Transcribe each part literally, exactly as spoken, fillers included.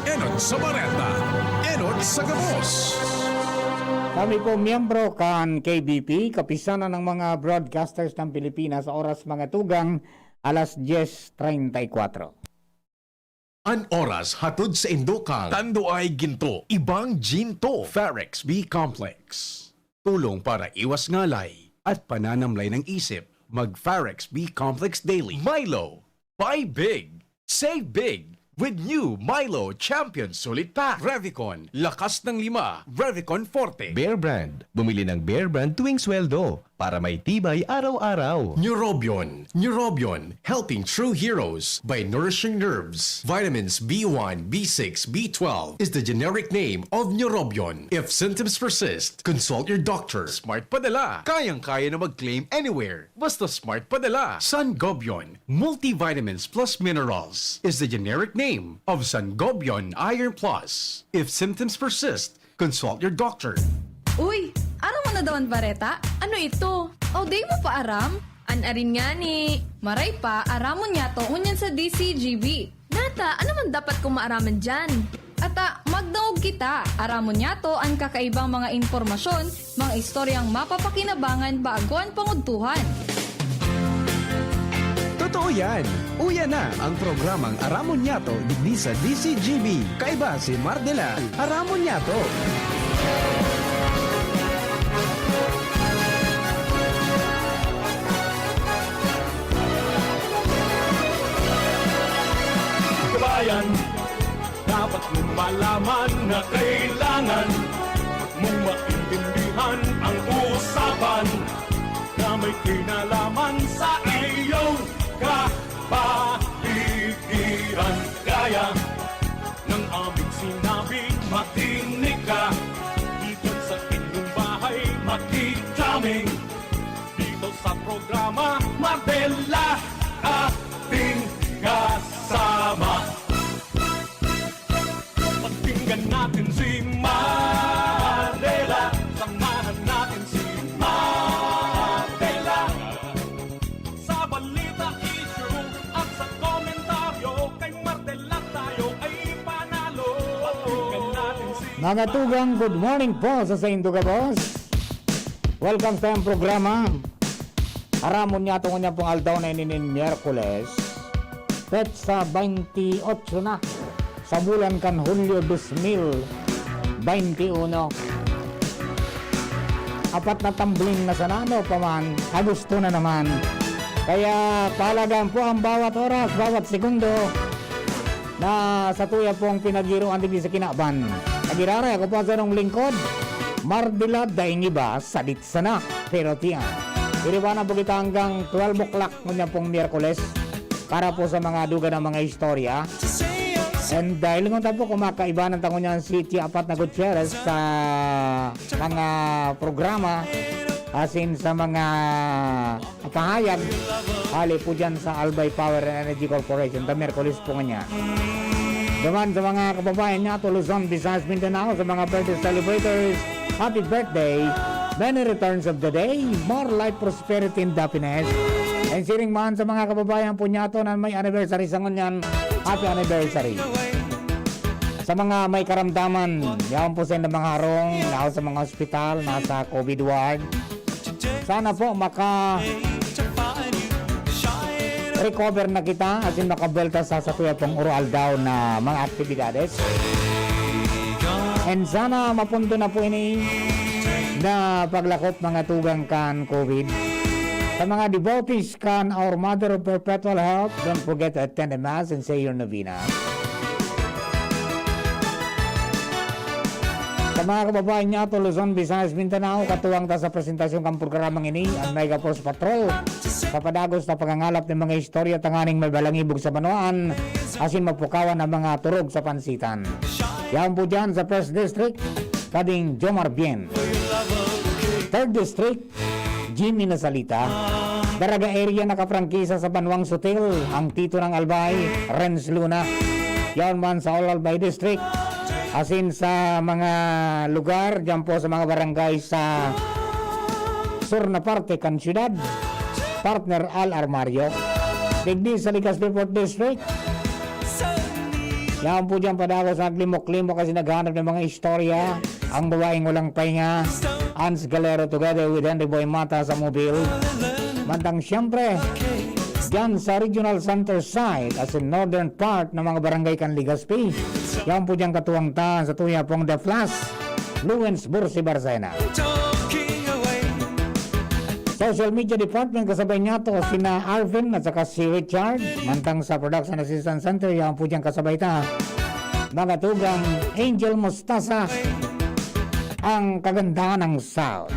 Enot sa bareta, enot sa gabos. Kami po, miyembro kan K B P, Kapisanan ng mga Broadcasters ng Pilipinas, oras mga tugang, alas dyes treinta y cuatro. An oras hatod sa indokang Tanduay Ginto, Ibang Ginto, Farex B Complex. Tulong para iwas ngalay at pananamlay ng isip. Mag Farex B Complex Daily. Milo, buy big, save big with new Milo Champion Sulit Pack. Revicon, lakas ng lima. Revicon Forte. Bear Brand. Bumili ng Bear Brand tuwing sweldo para may tibay araw-araw. Neurobion. Neurobion, helping true heroes by nourishing nerves. Vitamins B one, B six, B twelve is the generic name of Neurobion. If symptoms persist, consult your doctor. Smart Padala. Kayang-kaya na mag-claim anywhere. Basta Smart Padala. Sangobion, multivitamins plus minerals is the generic name of Sangobion Iron Plus. If symptoms persist, consult your doctor. Uy, aram mo na daw an bareta? Ano ito? O, di mo pa aram? An arin ngani, maray pa, aramon niyato ngunyan sa D C G B. Nata, ano man dapat kong maaraman diyan? Ata, magdangog kita. Aramon niyato an kakaibang mga impormasyon, mga istoryang mapapakinabangan bago an pangudtuhan. Totoo yan! Uya na ang programang Aramon Niyato digdi sa D C G B. Kaiba si Mardela, Aramon Niyato. Kabayan, dapat mong malaman na kailangan mong maintindihan ang usapan na may kinalaman sa iyong kapaligiran. Kaya ng aming sinabi, makinig ka. Dito sa inyong bahay, makinig kami. Dito sa programa, Mardela, ating kasama. Pakinggan natin si Mardela. Samahan natin si Mardela. Sa balita, issue, at sa komentaryo, kay Mardela tayo ay panalo. Pakinggan natin si Mga tugang, good morning po sa saindo gabos. Welcome sa iyang programa. Aramon niyato ngunyan pong aldaw na ini nin Miyerkules, petsa baynti otso na sa bulan kan Hulyo dos mil baynti uno. Apat na tumbling na sana, ano pa man, Agosto na naman. Kaya pahalagaan po ang bawat oras, bawat segundo na satuya pong pinaghiroan digdi sa kinaban. Nagiraray ako po sa inyong lingkod, Mardela, daing iba, sadit sana. Pero tiyan, iribanan po kita hanggang twelve o'clock ngunyan pong Miyerkules para po sa mga dugang na mga istorya. And dahil ngunyan po, kumakaibanan ta ngunyan si Tia Pat na Gutierrez sa mga programa, asin sa mga pahayag hale po dyan sa Albay Power and Energy Corporation, ta Miyerkules po ngunyan. Duman sa mga kababayan niyato, Luzon, Visayas, Mindanao, sa mga birthday celebrators, happy birthday, many returns of the day, more life, prosperity, and happiness. And siring man sa mga kababayan po niyato na may anniversary sa ngunyan, happy anniversary. Sa mga may karamdaman, yaon po sa mga harong, yaon sa mga ospital, nasa covid ward. Sana po maka-recover na kita asin makabuwelta sa satuya pong oro-aldaw na mga aktibidades. And sana mapunto na po ini na paglakop, mga tugang, kan covid. Sa mga devotees kan Our Mother of Perpetual Help, don't forget to attend the Mass and say your novena. Sa mga kababayan niyato, Luzon, Visayas, Mindanao, katuwang ta sa presentasyon kan programang ini, an Mega Force Patrol, sa padagos na pagangalap nin mga istorya tanganing mabalangibog sa banwaan, asin mapukawan an mga turog sa pansitan. Yaon po diyan sa First District, Pading Jomar Bien. Third District, Jimmy Nasalita. Daraga area, nakaprangkisa sa Banwang Sutil, ang Tito ng Albay, Renz Luna. Yaon man sa All Albay District, asin sa mga lugar, diyan po sa mga barangay sa sur na parte kan syudad, partner Al Armario. Digdi sa Legazpi Fourth District, Yan po dyan, padagos, naglimok-limok kasi naghanap ng mga istorya. Ang babaeng walang pahinga, Ans Galero together with Henry Boy Mata sa Mobil. Mantang siyempre, dyan sa Regional Center Site, as in northern part ng mga barangay kan Legazpi. Yan po dyan katuwang tahan sa tuya pong The Flash, Luwens Bursi Barcena. Social Media Department, kasabay niya to, sina Arvin at saka si Richard. Mantang sa Production Assistance Center, yan po dyan kasabay ta. Mga tugang Angel Mostasa, ang kagandahan ng sound.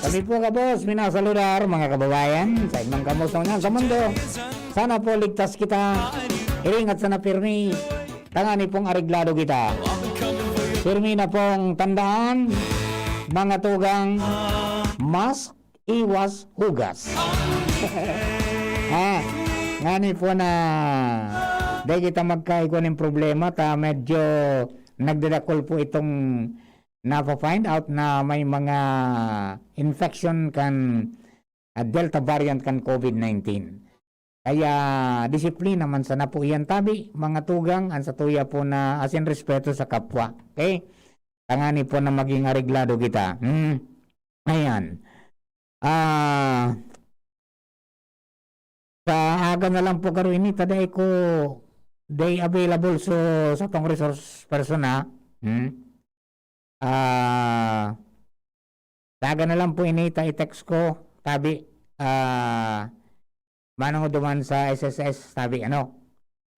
Kami po, kabos, minasaludar, mga kababayan, sa inang kamusta niyan sa mundo. Sana po ligtas kita. Iringat sana pirmi. Tangani pong areglado kita. Pirmi na pong tandaan, mga tugang, mask, iwas hugas. Ah, ngani po na dai kita magkaigwa nin problema ta medyo nagdadakul po itong nafa-find out na may mga infection kan, ah, Delta variant kan COVID nineteen. Kaya disiplina man sana po iyan tabi, mga tugang, an satuya po na asin respeto sa kapwa. Okay? Tangani po na maging areglado kita. Hmm. Ayan. Ah, sa aga na lang po garo ini, ta dai ko, dai available so sa tong resource person, ha? Hmm? Ah, sa aga na lang po ini, ta i-text ko, tabi, ah, manong duman sa S S S, tabi, ano?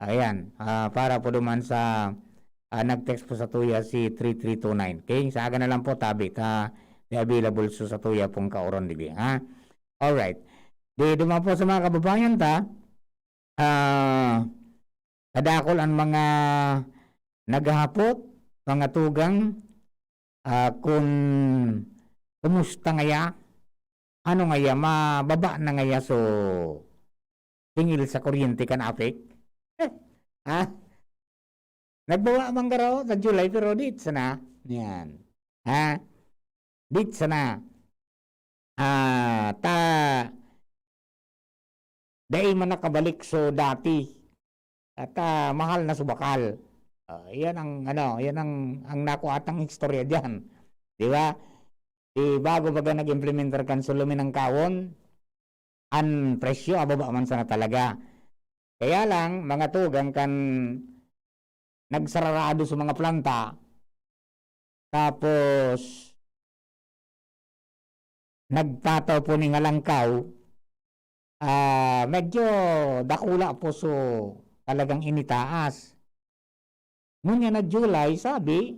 Ayan, ah, para po duman sa, ah, nag-text po sa tuya si three three two nine. Okay? Sa aga na lang po, tabi, ta, di available so sa tuya pong kaoron, dibi, ha? Alright. Di duman po sa mga kababayan ta, ah, kadakol ang mga naghahapot, mga tugang, ah, kun kumusta ngaya? Ano ngaya, mababa na ngaya so singil sa kuryente kan APEC? Ha? Nagbaba man garo sa July, pero di sana. Yan. Ha? Di sana. Ah, ta, dai man nakabalik so dati. At, ah, mahal na so bakal. Ah, yan ang, ano, yan ang, ang nakuha tang istorya diyan. Di ba? Di bago baga nag-implementar kan sulumin ng kawon, an presyo, ababa man sana talaga. Kaya lang, mga tugang kan nagsararado sa mga planta, tapos nagtataw po ning halangkaw, ah, medyo dakula po so talagang initaas. Ngunyan na July, sabi,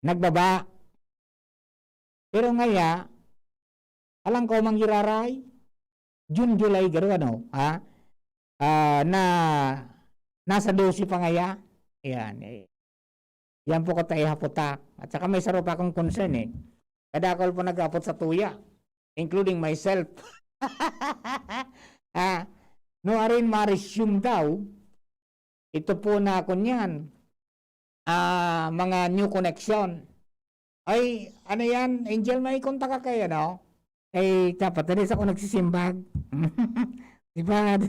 nagbaba. Pero ngaya, halangkaw man giraray, June, July, garo, ano, ha? Ah, na, nasa dose pa ngaya. Yan, eh. Yan po ko ta ihapot ta. At saka may saro pa akong concern, eh. Kadakol po nag-apot sa tuya, including myself. Ah, no, arin ma-resume daw, ito po na, kunyan, ah, mga new connection. Ay, ano yan, Angel, may kontak ka kay, ano? Kay, dapat, dali sa ako nagsisimbag. Di ba?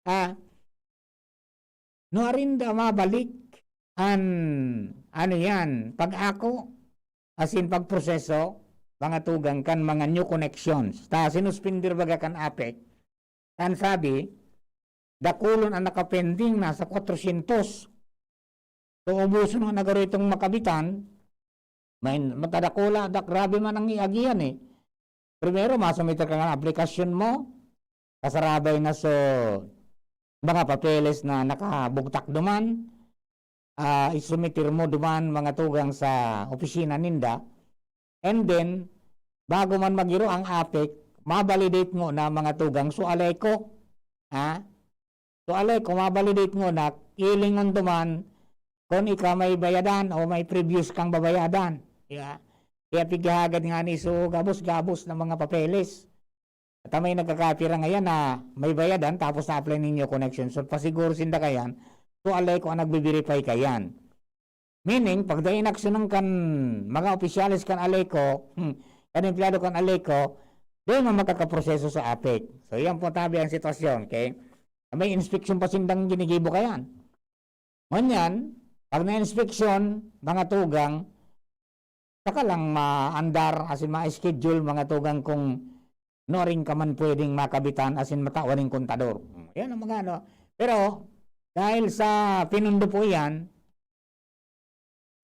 Ah, no, arin da mabalik an, ano yan, pag-ako, as in, pagproseso, mga tugang kan mga new connections. Ta, sinuspindir baga kan APEC, kan sabi, dakulon ang nakapending, nasa kwatrosyentos. So, ubuson na garo itong makabitan, may matadakula, da, grabe man ang iagihan, eh. Primero, masumiter ka nga aplikasyon mo, kasarabay na so mga papeles na nakabugtak duman, ah, isumiter mo duman mga tugang sa opisina ninda. And then, bago man magiro ang APEC, ma-validate ngona mga tugang so ALECO. Ha? So, ALECO, ma-validate ngona, hilingon duman kun ika may bayadan o may previous kang babayadan. Kaya, kaya pighahagad ngani so gabos-gabos na mga papeles. At may nagkakapira ngayon na may bayadan tapos na-apply ninyo connection. So, pasiguro sinda kayan, so ALECO ang nagbe-verify kayan. Meaning, pag dai inaksyonan kan mga opisyales kan ALECO, hmm, kan empleyado kan ALECO, di man makakaproseso sa APEC. So, yan po tabi ang sitwasyon, okay? May inspeksyon pa sindang ginigibo kayan. Ngunyan, pag na-inspeksyon, mga tugang, saka lang maandar, asin ma-schedule, mga tugang, kung nuarin ka man pwedeng makabitan, asin matawan nin kontador. Yan ang mga ano. Pero, dahil sa pinundo po yan,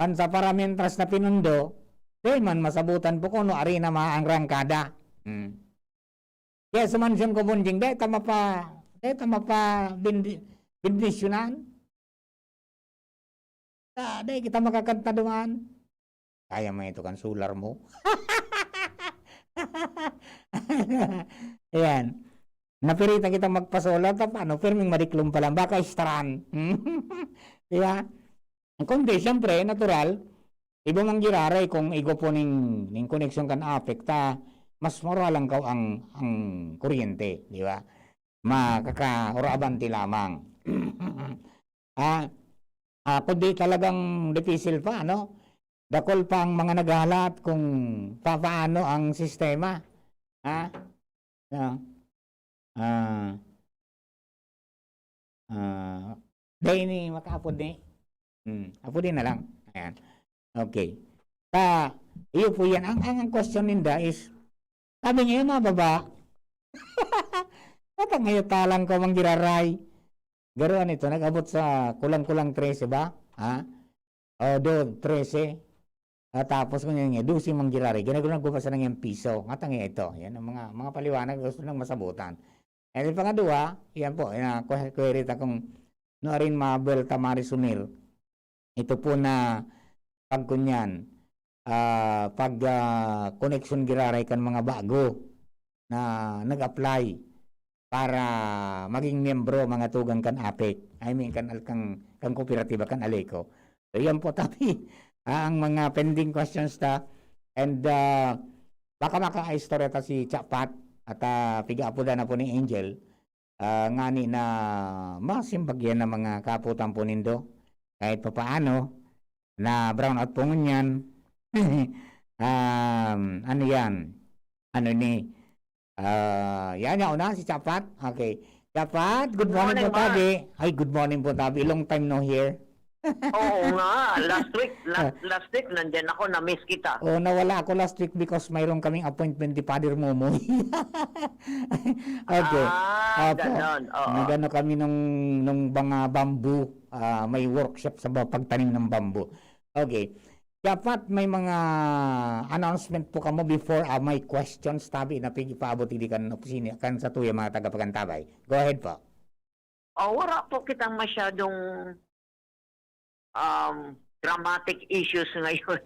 kan sa paramintras na pinundo, di man masabutan po kung nuarin na maangrangkada. Hmm. Kaya sumansyon ko, Bonjing, dai ta mapa-, dai ta mapa-, bendi-, bendisyonan. Ta-, dai kita makakanta duman. Kaya mo ito kan solar mo? Ayan. Napirita kita magpa-solar, ta paano? Pirming madiklom pa lang. Baka istran. Di ba? Kundi, siyempre, natural, iba mang giraray kung igwa po ning, ning koneksyon kan APEC, ta mas mura lang kaw ang, ang kuryente, di ba? Makakaurabante lamang. Ah, ah, kundi talagang dipisil pa, ano? Dakul pa ang mga naghahalat kung papaano ang sistema. Ha? Ah, ah, ah, dai ni makaapod ni. Hmm, apodin na lang. Ayan. Okay. Ta, iyo po yan. Ang, ang, ang question ninda is, sabi niya, mababa. Ata ngayon talang ko mang giraray. Garo ano ito, nag-abot sa kulang-kulang trese ba? Ha? O, do, trese. Ah, tapos kung yan nga, dose mang giraray. Ginagulong ko pa sa nangyang piso. Nga tanga ito. Yan ang mga, mga paliwanag gusto nang masabutan. And then, pangadwa, yan po, yan, kwe-, query ta kung nuarin mabel ta maresumir. Ito po na pagkunyan, ah, pag, ah, koneksyon giraray kan mga bago na nag-apply para maging miyembro, mga tugang kan APEC. I mean, kan, kan, kan kooperatiba, kan Aleco. So, yan po, tapi, ah, ang mga pending questions ta. And, ah, baka makaistorya ta si Chapat at, ah, pig-aapodan na po ni Angel. Ah, ngani na masimbag yan ng mga kaputan po nindo. Kahit papaano, na brown out po ngunyan. Um, ano yan? Ano ni? Ah, yan, yan, una, si Chapat. Okay. Chapat, good morning Morning, po, Mark. Tabi. Ay, good morning po, Tabi. Long time no hear. Oo nga, last week, last, last week, nandyan ako, na-miss kita. Oh, nawala ako last week because mayroon kaming appointment ni Father Momoy. Okay. Ah, Opo. Ganon, oo. Nagano kami nung, nung mga bamboo, ah, may workshop sa ba-, pagtanim ng bamboo. Okay. Dapat may mga announcement po kamo before, ah, may questions, tabi na pig-, ipaabot idi kan opisina, kan sa tuya mga tagapagantabay. Go ahead po. Oh, wala po kitang masyadong, um, dramatic issues ngayon.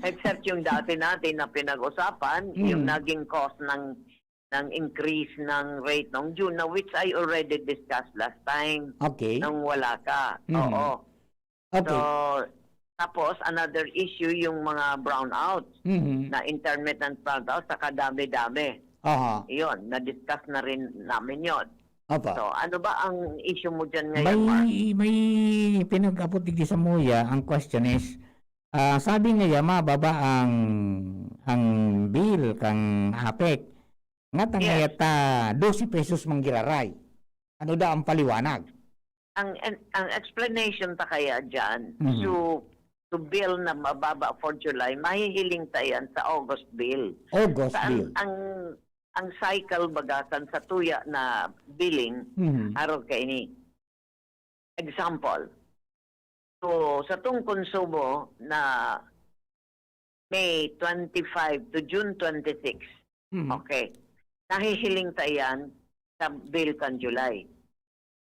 Except yung dati natin na pinag-usapan, yung Mm. naging cause ng, ng increase ng rate nung June, na which I already discussed last time Okay. nung wala ka. Mm. Oo. Okay. So, tapos another issue yung mga brownouts, Mhm. na intermittent brownouts, saka dami-dami. Aha. Yun, na-discuss na rin namin yon. Opo. So, ano ba ang issue mo dyan ngayon, Mark? May, may pinag-apot digdi sa muya. Ang question is, ah, sabi nga ya, mababa ang, ang bill kang APEC. Nga ta nga Yes. yata dose pesos manggiraray. Ano da ang paliwanag? Ang, ang, ang explanation ta kaya dyan, Mhm. so, to bill na mababa for July, mahihiling ta yan sa August bill. August Sa ang, bill. ang, ang cycle baga kan sa tuya na billing, Mhm. arog kaini. Example, so, satong konsumo na May twenty-five to June twenty-six. Mhm. Okay. Nahihiling ta yan sa bill kan July.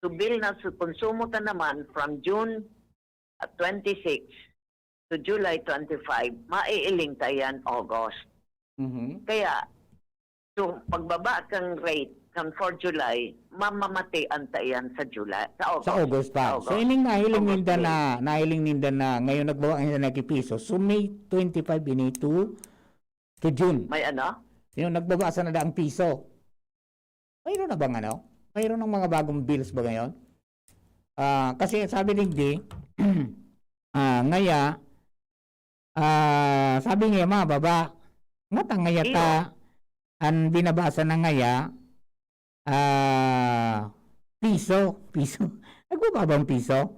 So, bill na su-, konsumo ta naman from June, ah, twenty-six to July twenty-five, maiiling ta yan August. Mhm. Kaya, so, pagbaba kang rate kan for July, mamamatian ta yan sa July, sa Sa August. August pa. Sa So, August. ining nahiling August ninda bill. na, nahiling ninda na ngayon nagbaba ang isa na piso. So, May twenty-five ini to, to June. May ano? Yung nagbaba sana da ang piso. Mayroon na bang ano? Mayroon ng mga bagong bills ba ngayon? Ah, kasi sabi digdi, ah, ngaya, ah, sabi nga mababa. Ngata ngaya ta, Iyo. ang binabasa na ngaya, ah, piso, piso. Nagbaba bang piso?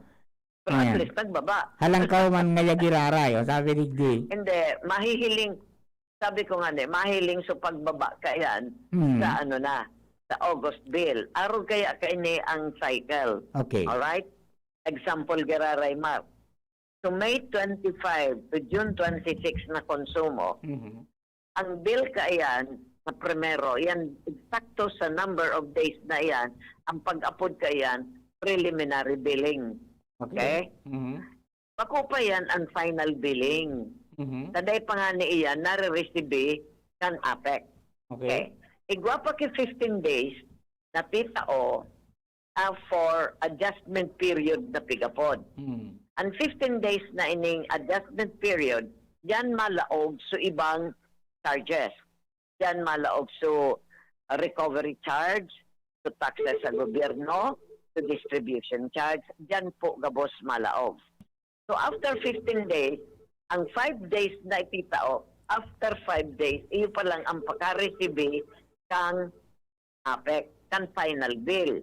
Pero at Ayan. least, nagbaba. Halangkaw man ngaya giraray, o, sabi digdi. Hindi, mahihiling, sabi ko nga ni, mahiling sa pagbaba ka yan Hmm. sa ano na, sa August bill. Arog kaya kaini ang cycle. Okay. Alright? Example, giraray, Mark. So, May twenty-five to June twenty-six na konsumo, Mhm. ang bill kaiyan na primero, yan eksakto sa number of days na yan, ang pag-apod kaiyan, preliminary billing. Okay? Okay? Mhm. Bako pa yan ang final billing. Mhm. Taday pa nga ni iyan, nare-receive kan APEC. Okay. Okay? Igwa pa ki fifteen days na titao, ah, for adjustment period na pigapod. Hmm. Ang fifteen days na ining adjustment period, diyan malaog so ibang charges. Diyan malaog so, ah, recovery charge, so taxes sa gobyerno, so distribution charge, diyan po gabos malaog. So after fifteen days, ang five days na ititao, after five days, iyo pa lang ang pagka-receive kang APEC, kan final bill.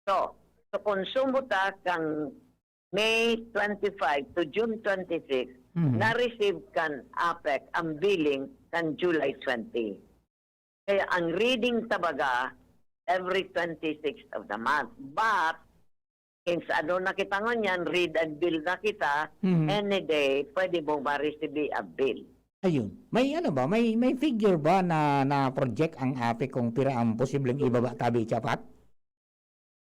So, so konsumo ta kang May twenty-five to June twenty-six, Mhm. na-receive kan APEC ang billing kan July twenty. Kaya ang reading ta baga, every twenty-sixth of the month. But, since ano na kita ngunyan, read and bill na kita, Mhm. any day, pwede mo ma-receive ang bill. Ayun. May ano ba, may, may figure ba na, na project ang APEC kung pira ang posibleng ibaba tabi, Chapat?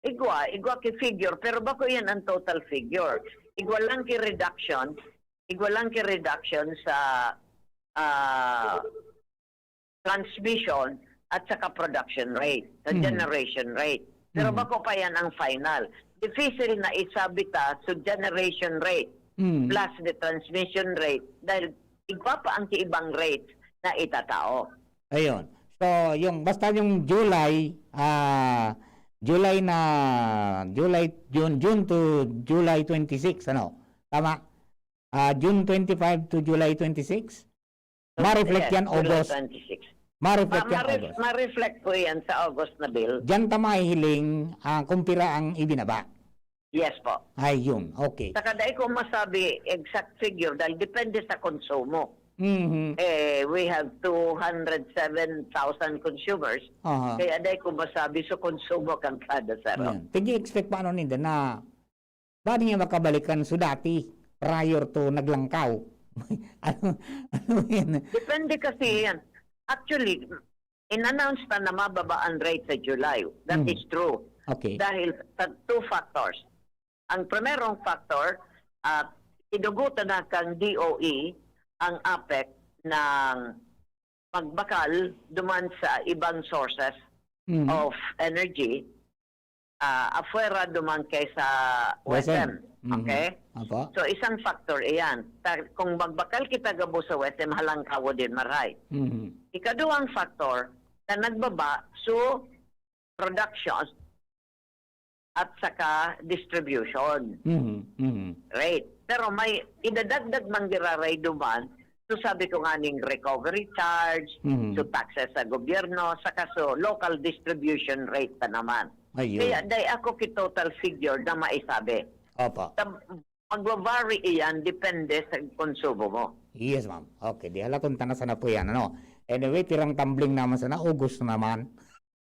Igwa, igwa ki figure, pero bako yan ang total figure. Igwa lang ki reduction, igwa lang ki reduction sa, ah, transmission at saka production rate, sa Mhm. generation rate. Pero Mhm. bako pa yan ang final. Difícil na isabi ta sa generation rate Mhm. plus the transmission rate dahil igwa pa ang kiibang rates na itatao. Ayun. So, yung, basta yung July, ah, July na, July, June, June to July twenty-six, ano? Tama? Ah, June twenty-five to July twenty-six? Ma-reflect Yes, yan, July August. twenty-six. Ma-reflect Ma-, yan, ma-ref-, August. Ma-reflect po yan sa August na bill. Diyan ta mahihiling, ah, kung pira ang ibinaba. Yes po. Ay, yun. Okay. Saka dai ko masabi exact figure dahil depende sa konsumo. Mhm. Eh, we have two hundred seven thousand consumers. Aha. Kaya dai ko masabi sa konsumo kan kada sarong. Yan. Tig-expect pa ano ninda na ba niya makabalikan so dati prior to naglangkaw? Ano, ano yan? Depende kasi yan. Actually, in-announce na na mababa ang rate sa July. That Mhm. is true. Okay. Dahil sa two factors. Ang primerong factor, ah, inugutan na kang D O E ang APEC ng magbakal duman sa ibang sources Mhm. of energy, ah, afuera duman kay sa W E S M. W E S M. Mhm. Okay? Apo. So, isang factor iyan. Ta-, kung magbakal kita gabo sa W E S M, halangkawo din maray. Mhm. Ikaduhang factor na nagbaba, so, production at saka distribution Mhm, mhm. rate. Pero may idadagdag man giraray duman, so sabi ko nga ning recovery charge, Mhm. so taxes sa gobyerno, saka so local distribution rate pa naman. Ayun. Kaya dai ako ki total figure na maisabi. Opo. Tab-, magwa-vary iyan depende sa konsumo mo. Yes, ma'am. Okay, di halaton ta na sana po yan, ano? Anyway, pirang tumbling naman sana, August naman.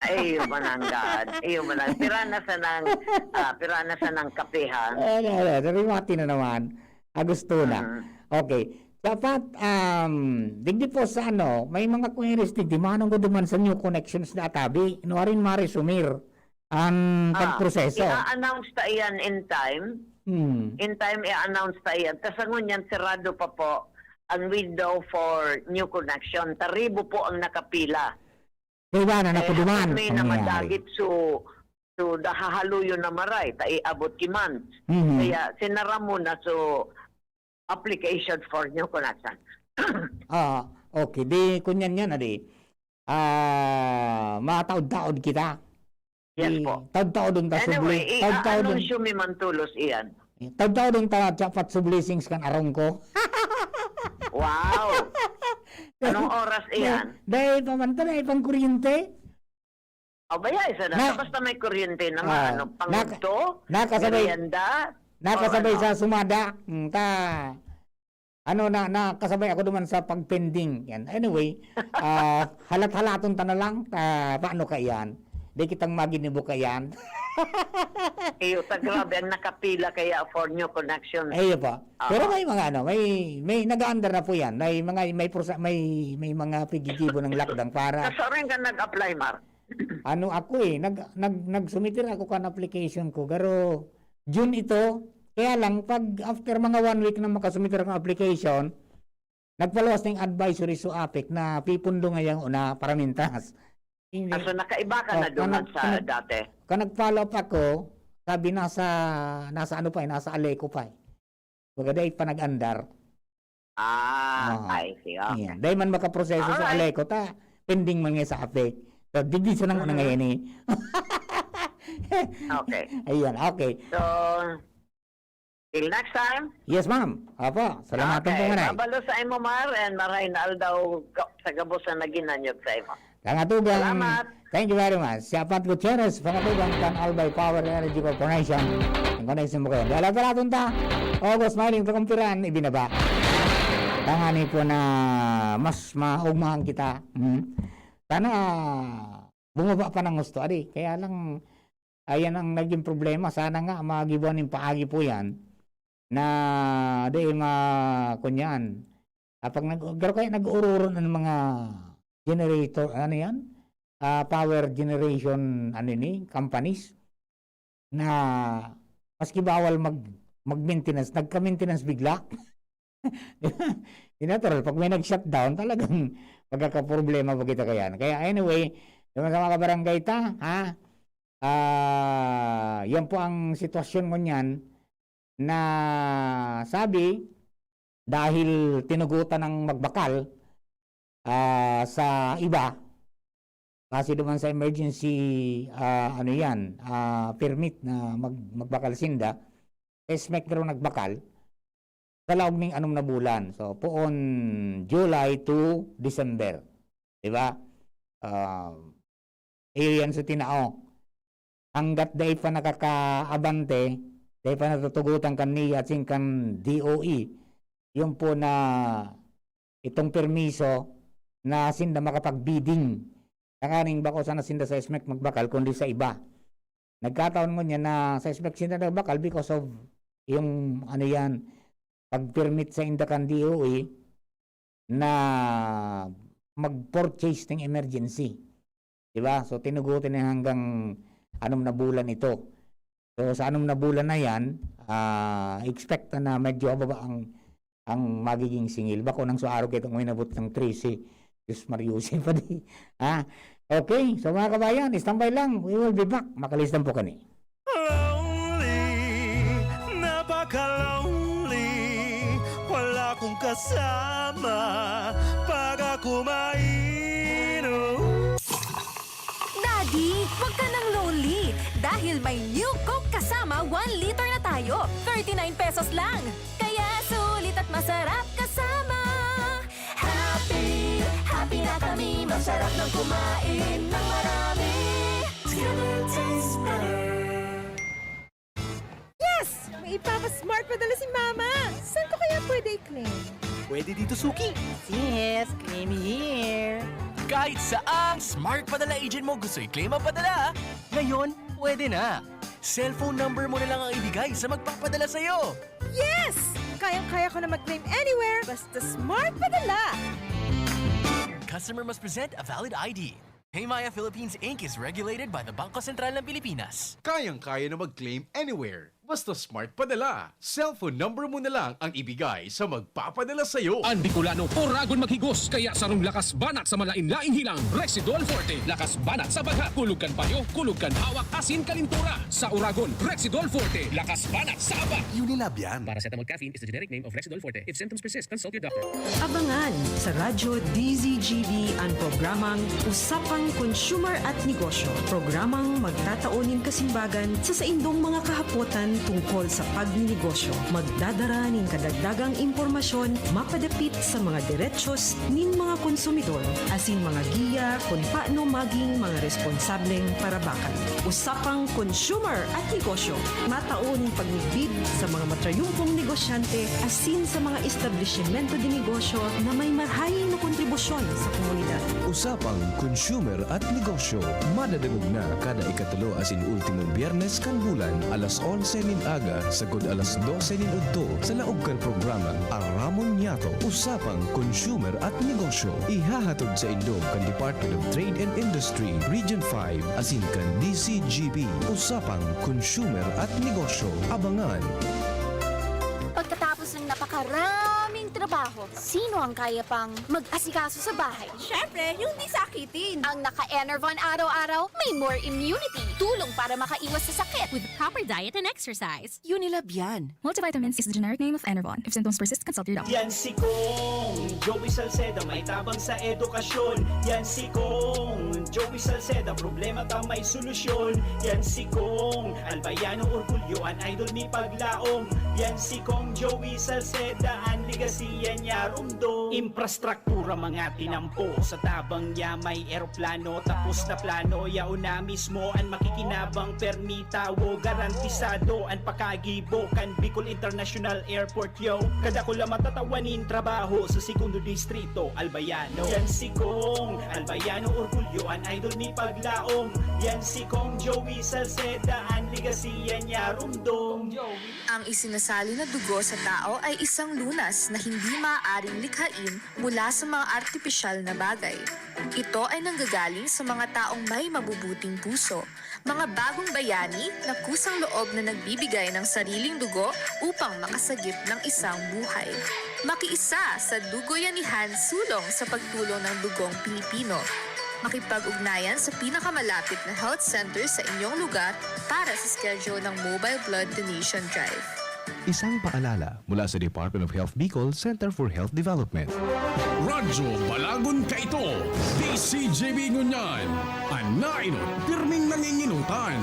Ay, iyo mananggad. Iyo manang-, pira na sanang, ah, pira na sanang kapihan. Ano, ano, narimati na naman. Agosto na. Mhm. Okay. Dapat, um, digdi po sa ano, may mga queries digdi, manong ko duman sa new connections na atabi. Inuarin maresumir ang Ah, pagproseso. I-announce ta iyan in time. Hmm. In time, i-announce ta iyan. Tas ang ngunyan, sarado pa po ang window for new connection. Taribo po ang nakapila. Kaya na Eh, nakuduman hapon may ang nangyari. namadagit, so, so, nahahaluyon na maray, ta iabot ki months. Mhm. Kaya sinara mo na, so, application for new connection. Ah, okay. Di, kunyan yan, adi. Ah, mataod-taod kita. Yes Di, po. taod-taodon ta Anyway, subli. Taod-taodon. i-anunsyo mi man tulos iyan. Taod-taodon ta dapat subli sings kan arong ko. Wow! Anong oras Dahil, iyan? dahil pa man ta, dahil pang kuryente. O, baya, isa na. Na- Basta may kuryente naman, Ah, ano, naka-, pangugto, nakasabay, merienda. Nakasabay Oo, ano? sa sumada. Hmm, ta, ano, na, nakasabay ako duman sa pagpending. Yan. Anyway, ah, halat-halaton ta na lang. Ta, paano ka iyan? Di kitang maginibo ka iyan. Iyo, ta grabe ang nakapila kaya for new connection. Ayun po. Oo. Pero may mga ano, may, may nag-aandar na po yan. May mga, may, prosa- may, may mga pigigibo ng lakdang para Kasarin ka nag-apply, Mar? Ano ako eh, nag, nag, nagsumiter ako kan application ko. Garo, June ito. Kaya lang, pag after mga one week na makasumiter akong application, nagpaluwas ng advisory sa APEC na pipundo ngayang una para mintas. Hindi. Ah, so nakaiba ka Oh, na doon kanag-, sa kanag-, dati? kanag-follow up ako, sabi nasa, nasa ano pa eh, nasa Aleco pa eh. Baga dai pa nag-andar. Ah, Oo. I see. Okay. Ayan. Dai man makaproseso sa Alright. Aleco, ta, pending man nga sa APEC. So, digdi sa nang una Mhm. ngayon eh. Okay. Ayan, okay. So, till next time. Yes, ma'am. Apo, salamatan Okay. po, Manay. Mabalo sa imo, Mar, and maray na aldaw ga-, sa gabos na naghinanyog sa imo. Kangatugang. Salamat. Thank you very much. Si Apat Gutierrez, Kangatugang kan Albay Power Energy Corporation. Ang connection mo kayo. Dahil pala tunta, August Smiling, takumpiran, ibinaba. Tangani po na mas maugmahan kita. Hmm. Sana bumaba pa ng husto, adi. Kaya lang, ayan ang naging problema. Sana nga, magibuan yung paagi po yan na di ma-, kunyan. Ah, pag nag-, pero kaya nag-uururo ng mga generator, ano yan? Ah, power generation, ano ni, companies na maski bawal mag-, mag-maintenance, nagka-maintenance bigla. Di ba? Di natural, pag may nag-shutdown, talagang magkakaproblema pa kita kayan. Kaya anyway, yung sa mga kabarangay ta, ha? Ah, yan po ang sitwasyon ngunyan na sabi, dahil tinugutan ng magbakal, ah, sa iba, kasi duman sa emergency, ah, ano yan, ah, permit na mag-, magbakal sinda, SMEC daw nagbakal, sa laog ning anom na bulan. So, poon July to December. Di ba? Ah, iyo yan sa tinao. Hanggat dai pa nakakaabante, dai pa natutugutan kan NIA at sin kan DOE, yun po na itong permiso na sinda makapag-bidding. Tanganing bako sana sinda sa SMEC magbakal, kundi sa iba. Nagkataon ngunyan na sa SMEC sinda nagbakal because of yung, ano yan, pag-permit sa inda kan DOE na mag-purchase ng emergency. Di ba? So, tinugutan niya hanggang anom na bulan ito. So, sa anom na bulan na yan, ah, expect na, na medyo mababa ang, ang magiging singil. Bako nang sa araw kayo itong uminabot ng trese. Diyos Mario, pa di. Ha? Okay, so mga kabayan, standby lang. We will be back. Makalistan po kani. Lonely, napaka-lonely. Wala akong kasama pag ako mainom. Daddy, wag ka nang lonely dahil may New Coke Kasama one liter na tayo. Thirty-nine pesos lang. Kaya sulit at masarap kasama. Happy, happy na kami. Masarap nang kumain ng marami. Together tastes better. Yes! May ipapa-smart padala si Mama! Saan ko kaya pwede i-claim? Pwede dito, Suki. Yes, claim here. Kahit saang Smart Padala agent mo gusto i-claim ang padala, ngayon, pwede na. Cellphone number mo na lang ang ibigay sa magpapadala sa'yo. Yes! Kayang-kaya ko na mag-claim anywhere, basta Smart Padala! Customer must present a valid I D. Paymaya Philippines Inc is regulated by the Bangko Sentral ng Pilipinas. Kayang-kaya na mag-claim anywhere. Basta Smart Padala. Cellphone number mo na lang ang ibigay sa magpapadala sa'yo. Ang Bicolano, Oragon maghigos, kaya sarong lakas banat sa malain-laing hilang, Rexidol Forte. Lakas banat sa bagha, kulog kan payo, kulog kan hawak, asin kalintura. Sa Oragon, Rexidol Forte. Lakas banat sa aba. Unilab yan. Paracetamol caffeine is the generic name of Rexidol Forte. If symptoms persist, consult your doctor. Abangan sa Radyo D Z G B ang programang Usapang Consumer at Negosyo. Programang magtatao nin kasimbagan sa saindong mga kahapotan tungkol sa pagninegosyo. Magdadara nin kadagdagang impormasyon mapadapit sa mga derechos nin mga konsumidor, asin mga giya kun paano maging mga responsableng parabakan. Usapang Consumer at Negosyo. Matao nin pagmidbid sa mga matrayumpong negosyante asin sa mga establisimento de negosyo na may marahay na kontribusyon sa komunidad. Usapang Consumer at Negosyo. Madadangog na kada ikatulo asin ultimong Biyernes kan bulan, alas onse nin aga sagkod alas dose nin udto, sa laog kan programang Aramon Niyato, Usapang Consumer at Negosyo. Ihahatod saindo kan Department of Trade and Industry, Region five, asin kan D C G B, Usapang Consumer at Negosyo. Abangan! Pagkatapos ng napakaraming trabaho, sino ang kaya pang mag-asikaso sa bahay? Siyempre, yung di sakitin. Ang naka-Enervon araw-araw, may more immunity. Tulong para makaiwas sa sakit. With proper diet and exercise. Unilab yan. Multivitamins is the generic name of Enervon. If symptoms persist, consult your doctor. Yan si Kong Joey Salceda, may tabang sa edukasyon. Yan si Kong Joey Salceda, problema ta may solusyon. Yan si Kong Albayano, orgulyo an idol mi paglaom. Yan si Kong Joey Salceda, an legacy niya rumdom. Infrastruktura mga tinampo, sa tabang niya may eroplano. Tapos na plano, yaon na mismo an makikinabang. Permi tawo, garantisado an pakagibo kan Bicol International Airport, yo. Kadakula matatawan nin trabaho sa Segundo Distrito, Albayano. Yan si Kong Albayano, orgulyo an idol mi paglaom. Yan si Kong Joey Salceda, an legacy niya rumdom. Ang isinasali na dugo sa tao ay isang lunas na hindi maaaring likhain mula sa mga artipisyal na bagay. Ito ay nanggagaling sa mga taong may mabubuting puso, mga bagong bayani na kusang loob na nagbibigay ng sariling dugo upang makasagip ng isang buhay. Makiisa sa Dugoyanihan Sulong sa pagtulong ng dugong Pilipino. Makipag-ugnayan sa pinakamalapit na health center sa inyong lugar para sa schedule ng Mobile Blood Donation Drive. Isang paalala mula sa Department of Health Bicol, Center for Health Development. Radyo Balagon kaito, D C G B ngunyan. An nainot, pirming nanginginutan.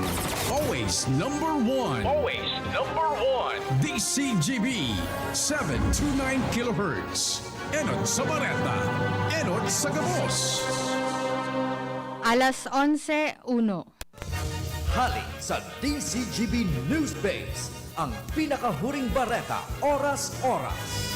Always number one. Always number one. D C G B, seven two nine kilohertz. Enot sa bareta, enot sa gabos. Alas onse uno. Hali sa D C G B Newsbase, ang pinakahuring bareta, oras-oras.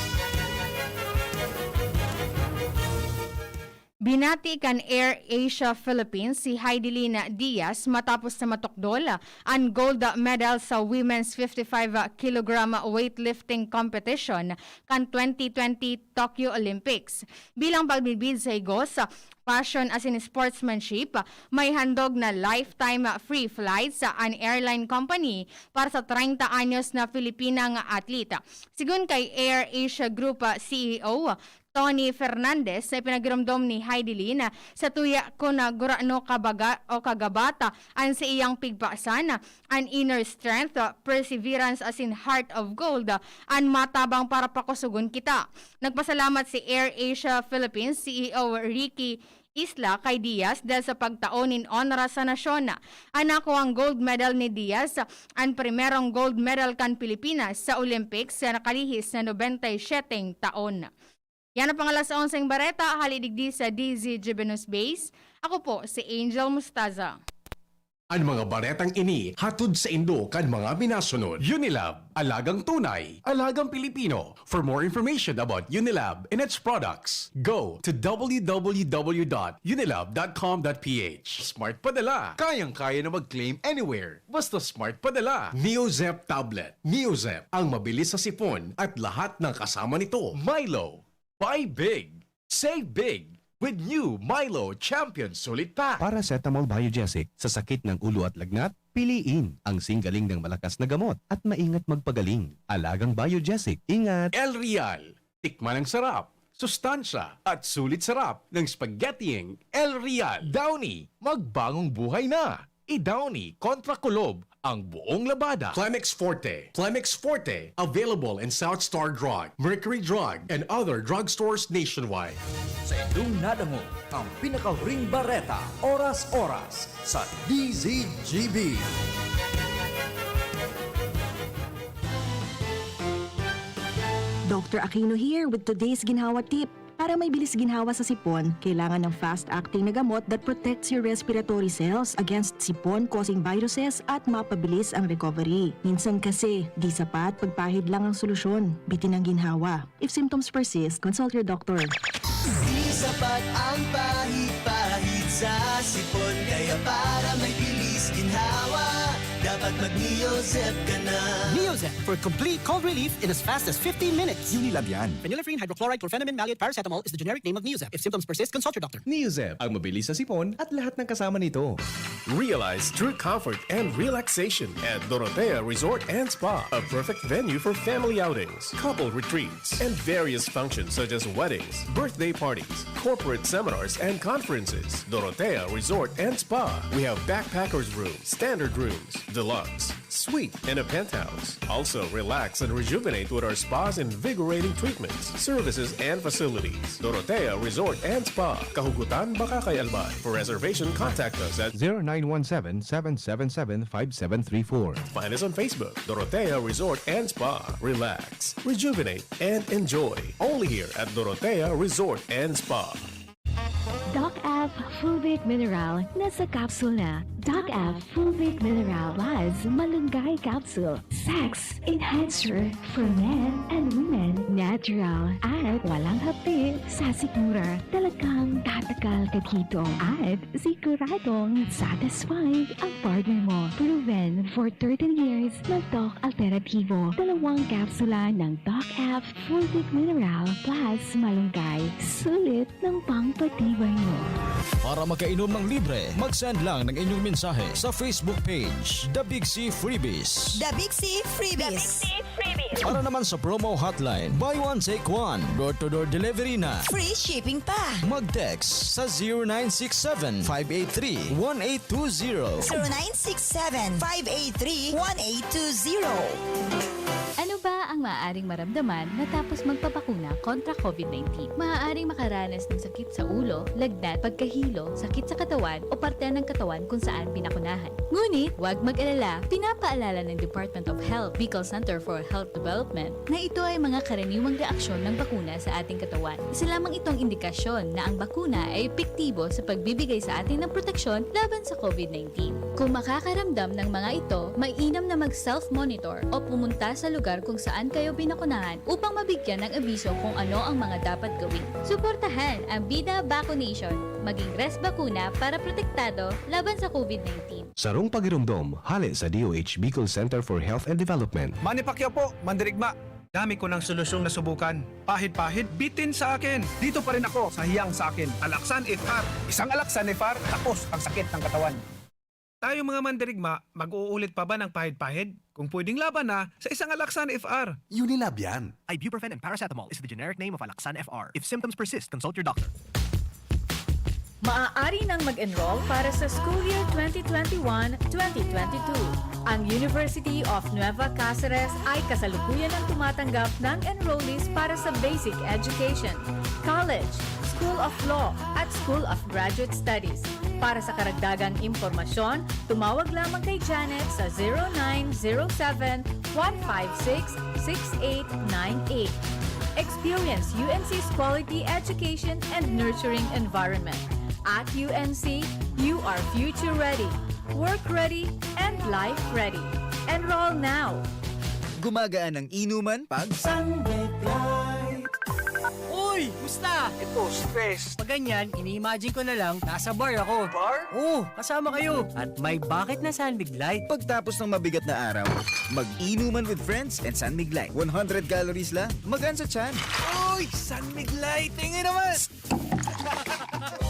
Binati kan Air Asia Philippines si Heidelin Diaz matapos na matukdol an gold medal sa women's fifty-five kilogram weightlifting competition kan twenty twenty Tokyo Olympics. Bilang pagmidbid sa higos, passion asin sportsmanship, may handog na lifetime free flights an airline company para sa treinta anyos na Filipinang atleta. Sigon kay Air Asia Group C E O Tony Fernandez, na ipinagiromdom ni Heidelin sa tuya kun gurano kabaga o kagabata an saiyang pigpasan, an inner strength, perseverance asin heart of gold an matabang para pakusogon kita. Nagpasalamat si Air Asia Philippines C E O Ricky Isla kay Diaz dahil sa pagtao nin onra sa nasyon. An nakuhang gold medal ni Diaz, an primerong gold medal kan Pilipinas sa Olympics sa nakalihis na nobenta y siyete taon. Yan ang pang alas onseng bareta, hali digdi sa D Z G B News Base. Ako po si Angel Mustaza. An mga baretang ini hatod saindo kan mga minasunod: Unilab, alagang tunay, alagang Pilipino. For more information about Unilab and its products, go to w w w dot unilab dot com dot p h. Smart Padala, kayang-kaya na mag-claim anywhere, basta Smart Padala. Neozep Tablet. Neozep, ang mabilis sa sipon at lahat ng kasama nito. Milo, buy big, save big with new Milo Champion Sulit Pack. Paracetamol Biogesic, sa sakit ng ulo at lagnat, piliin ang singgaling ng malakas na gamot at maingat magpagaling. Alagang Biogesic, ingat! El Real, tikman ang sarap, sustansya, at sulit sarap ng spaghettiing El Real. Downy, magbagong buhay na! I-Downy kontra kulob ang buong labada. Clemex Forte. Clemex Forte, available in South Star Drug, Mercury Drug, and other drugstores nationwide. Sa inyong nadangog ang pinakahuring bareta, oras-oras, sa D Z G B. Doctor Aquino here with today's ginhawa tip. Para may bilis ginhawa sa sipon, kailangan ng fast-acting na gamot that protects your respiratory cells against sipon-causing viruses at mapabilis ang recovery. Minsan kasi, di sapat pagpahid lang ang solusyon. Bitin ang ginhawa. If symptoms persist, consult your doctor. Di sapat ang pahid-pahid sa sipon. Kaya para may bilis ginhawa, dapat mag-Neozep ka na. Neozep for complete cold relief in as fast as fifteen minutes. Unilab yan. Phenylephrine hydrochloride chlorphenamine maleate paracetamol is the generic name of Neozep. If symptoms persist, consult your doctor. Neozep, ang mabilis sa sipon at lahat ng kasama nito. Realize true comfort and relaxation at Dorotea Resort and Spa, a perfect venue for family outings, couple retreats, and various functions such as weddings, birthday parties, corporate seminars, and conferences. Dorotea Resort and Spa. We have backpackers room, standard rooms, deluxe, suite, and a penthouse. Also, relax and rejuvenate with our spa's invigorating treatments, services, and facilities. Dorotea Resort and Spa, Kahugutan, Bacacay, Albay. For reservation, contact us at zero nine one seven, seven seven seven, five seven three four. Find us on Facebook, Dorotea Resort and Spa. Relax, rejuvenate, and enjoy. Only here at Dorotea Resort and Spa. Doc F Fulvic Mineral, nasa capsule na. Doc F Fulvic Mineral Plus Malunggay Capsule. Sex Enhancer for men and women. Natural at walang hapdi sa sikmura. Talagang tatagal ka dito. At siguradong satisfied ang partner mo. Proven for thirteen years na Doc Alternativo. Dalawang kapsula ng Doc F Fulvic Mineral Plus Malunggay. Sulit ng pangpatibay mo. Para makainom ng libre, mag-send lang ng inyong mensahe sa Facebook page, The Big C Freebies. The Big C Freebies. Para naman sa promo hotline, buy one take one, door-to-door delivery na. Free shipping pa. Mag-text sa zero nine six seven, five eight three, one eight two zero. zero nine six seven, five eight three, one eight two zero. Ano ba ang maaaring maramdaman matapos magpabakuna kontra COVID nineteen? Maaaring makaranas ng sakit sa ulo, lagnat, pagkahilo, sakit sa katawan o parte ng katawan kung saan binakunahan. Ngunit, huwag mag-alala, pinapaalala ng Department of Health, Bicol Center for Health Development, na ito ay mga karaniwang reaksyon ng bakuna sa ating katawan. Isa lamang itong indikasyon na ang bakuna ay epektibo sa pagbibigay sa atin ng proteksyon laban sa COVID nineteen. Kung makakaramdam ng mga ito, mainam na mag-self-monitor o pumunta sa lugar kung saan kayo binakunahan upang mabigyan ng abiso kung ano ang mga dapat gawin. Suportahan ang Bida Vaccination. Maging res bakuna para protektado laban sa COVID nineteen. Sarong pagiromdom, hale sa D O H Bicol Center for Health and Development. Manny Pacquiao po, mandirigma. Dami ko ng solusyong nasubukan. Pahid-pahid, bitin sa akin. Dito pa rin ako sa hiyang sa akin. Alaksan F R. Isang Alaksan F R, tapos ang sakit ng katawan. Tayo mga mandirigma, mag-uulit pa ba ng pahid-pahid? Kung pwedeng laban na, sa isang Alaksan F R. Unilab yan. Ibuprofen and paracetamol is the generic name of Alaksan F R. If symptoms persist, consult your doctor. Maaari nang mag-enroll para sa school year twenty twenty-one, twenty twenty-two. Ang University of Nueva Caceres ay kasalukuyan ang tumatanggap ng enrollees para sa basic education, college, School of Law, at School of Graduate Studies. Para sa karagdagang impormasyon, tumawag lamang kay Janet sa zero nine zero seven, one five six, six eight nine eight. Experience U N C's quality education and nurturing environment. At U N C, you are future ready, work ready, and life ready. Enroll now! Gumagaan ang inuman pag Uy! Musta? Ito, stress. Pag ganyan, ini-imagine ko na lang, nasa bar ako. Bar? Oo, kasama kayo. At may bakit na San Mig Light. Pagtapos ng mabigat na araw, mag-inuman with friends and San Mig Light. One hundred calories lang, magaan sa tiyan. Uy! San Mig Light! Tingin naman!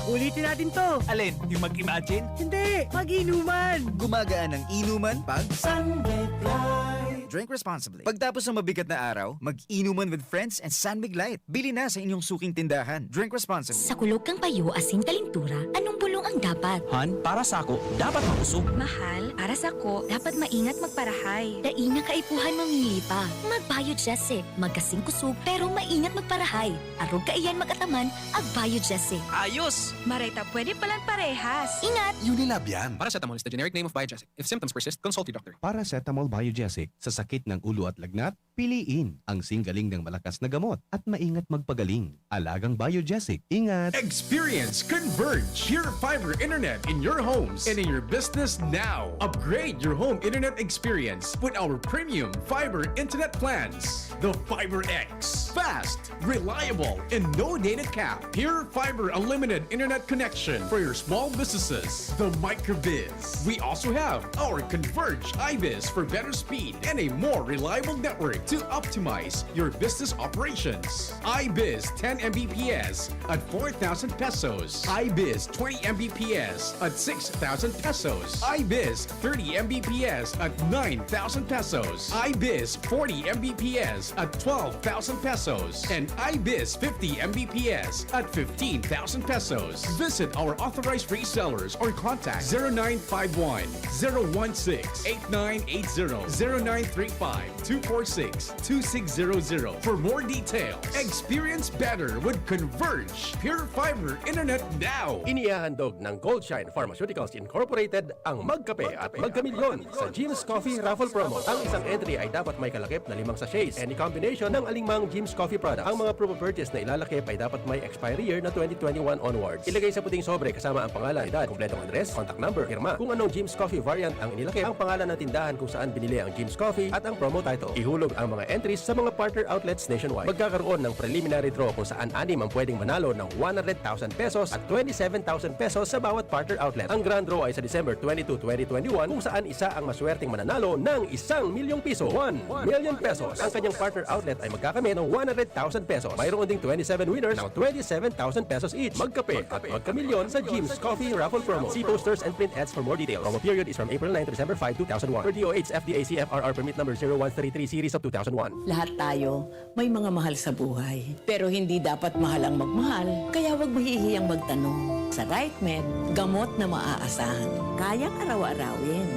Ulitin natin to. Alin? Yung mag-imagine? Hindi! Mag-inuman! Gumagaan ang inuman pag San Mig Light. Drink responsibly. Pagtapos ng mabigat na araw, mag-inuman with friends and San Mig Light. Bili na sa inyong suking tindahan. Drink responsibly. Sa kulog kan payo asin kalintura, anong bulong ang dapat? Han, para sako, dapat makusog. Mahal, para sako, dapat maingat magparahay. Dai na kaipuhan mamili pa. Mag-Biogesic. Magkasing kusog, pero maingat magparahay. Arog kaiyan mag-ataman, ag-Biogesic. Ayos! Maray ta pwede palan parehas. Ingat! Unilab yan. Paracetamol is the generic name of Biogesic. If symptoms persist, consult your doctor. Paracetamol Biogesic. Sa sakit ng ulo at lagnat? Piliin ang Singgaling ng malakas na gamot at maingat magpagaling. Alagang Biogesic, ingat! Experience Converge Pure Fiber Internet in your homes and in your business now. Upgrade your home internet experience with our premium fiber internet plans. The Fiber X. Fast, reliable, and no data cap. Pure Fiber Unlimited Internet Connection for your small businesses. The Microbiz. We also have our Converge iBiz for better speed and a more reliable network to optimize your business operations. iBiz ten M B P S at four thousand pesos. iBiz twenty M B P S at six thousand pesos. iBiz thirty M B P S at nine thousand pesos. iBiz forty M B P S at twelve thousand pesos. And iBiz fifty M B P S at fifteen thousand pesos. Visit our authorized resellers or contact zero nine five one, zero one six, eight nine eight zero, zero nine three five, two four six, two six zero zero for more details. Experience better with Converge Pure Fiber Internet now! Inihahandog ng Goldshine Pharmaceuticals Incorporated ang Magkape at Magkamilyon sa Jim's Coffee Raffle Promo. Ang isang entry ay dapat may kalakip na limang sachets, any combination ng alingmang Jim's Coffee product. Ang mga promo purchase na ilalakip ay dapat may expiry year na twenty twenty-one onwards. Ilagay sa puting sobre kasama ang pangalan, edad, kompletong address, contact number, pirma. Kung anong Jim's Coffee variant ang inilakip, ang pangalan ng tindahan kung saan binili ang Jim's Coffee, at ang promo title. Ihulog ang mga entries sa mga partner outlets nationwide. Magkakaroon ng preliminary draw kung saan anim ang pwedeng manalo ng one hundred thousand pesos at twenty-seven thousand pesos sa bawat partner outlet. Ang grand draw ay sa December twenty-two, twenty twenty-one, kung saan isa ang maswerteng mananalo ng isang milyong piso, one million pesos. Ang kanyang partner outlet ay magkakamit ng one hundred thousand pesos. Mayroon ding twenty-seven winners ng twenty-seven thousand pesos each. Magkape at magkamilyon sa Jim's Coffee Raffle Promo. See posters and print ads for more details. Promo period is from April nine to December five, two thousand one. Per D O H F D A C F R R permit number zero one three three series of two thousand one. Lahat tayo may mga mahal sa buhay. Pero hindi dapat mahal ang magmahal, kaya huwag mahihiyang magtanong. Sa RightMed, gamot na maaasahan, kayang araw-arawin.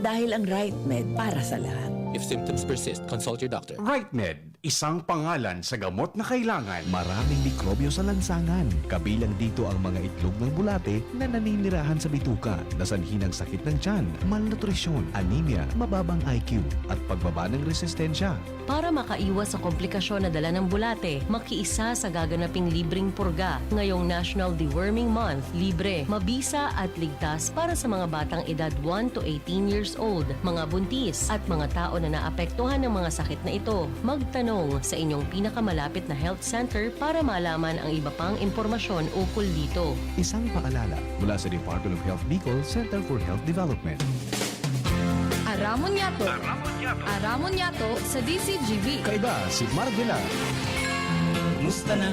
Dahil ang RightMed para sa lahat. If symptoms persist, consult your doctor. RightMed, isang pangalan sa gamot na kailangan. Maraming mikrobyo sa lansangan. Kabilang dito ang mga itlog ng bulate na naninirahan sa bituka, na sanhi ng sakit ng tiyan, malnutrisyon, anemia, mababang I Q, at pagbaba ng resistensya. Para makaiwas sa komplikasyon na dala ng bulate, makiisa sa gaganaping libreng purga ngayong National Deworming Month. Libre, mabisa at ligtas para sa mga batang edad one to eighteen years old, mga buntis, at mga tao na naapektuhan ng mga sakit na ito. Magtanong sa inyong pinakamalapit na health center para malaman ang iba pang impormasyon ukol dito. Isang paalala mula sa Department of Health Bicol, Center for Health Development. Aramon Yato. Aramon Yato sa D C G B. Kaiba si Marvela. Musta na?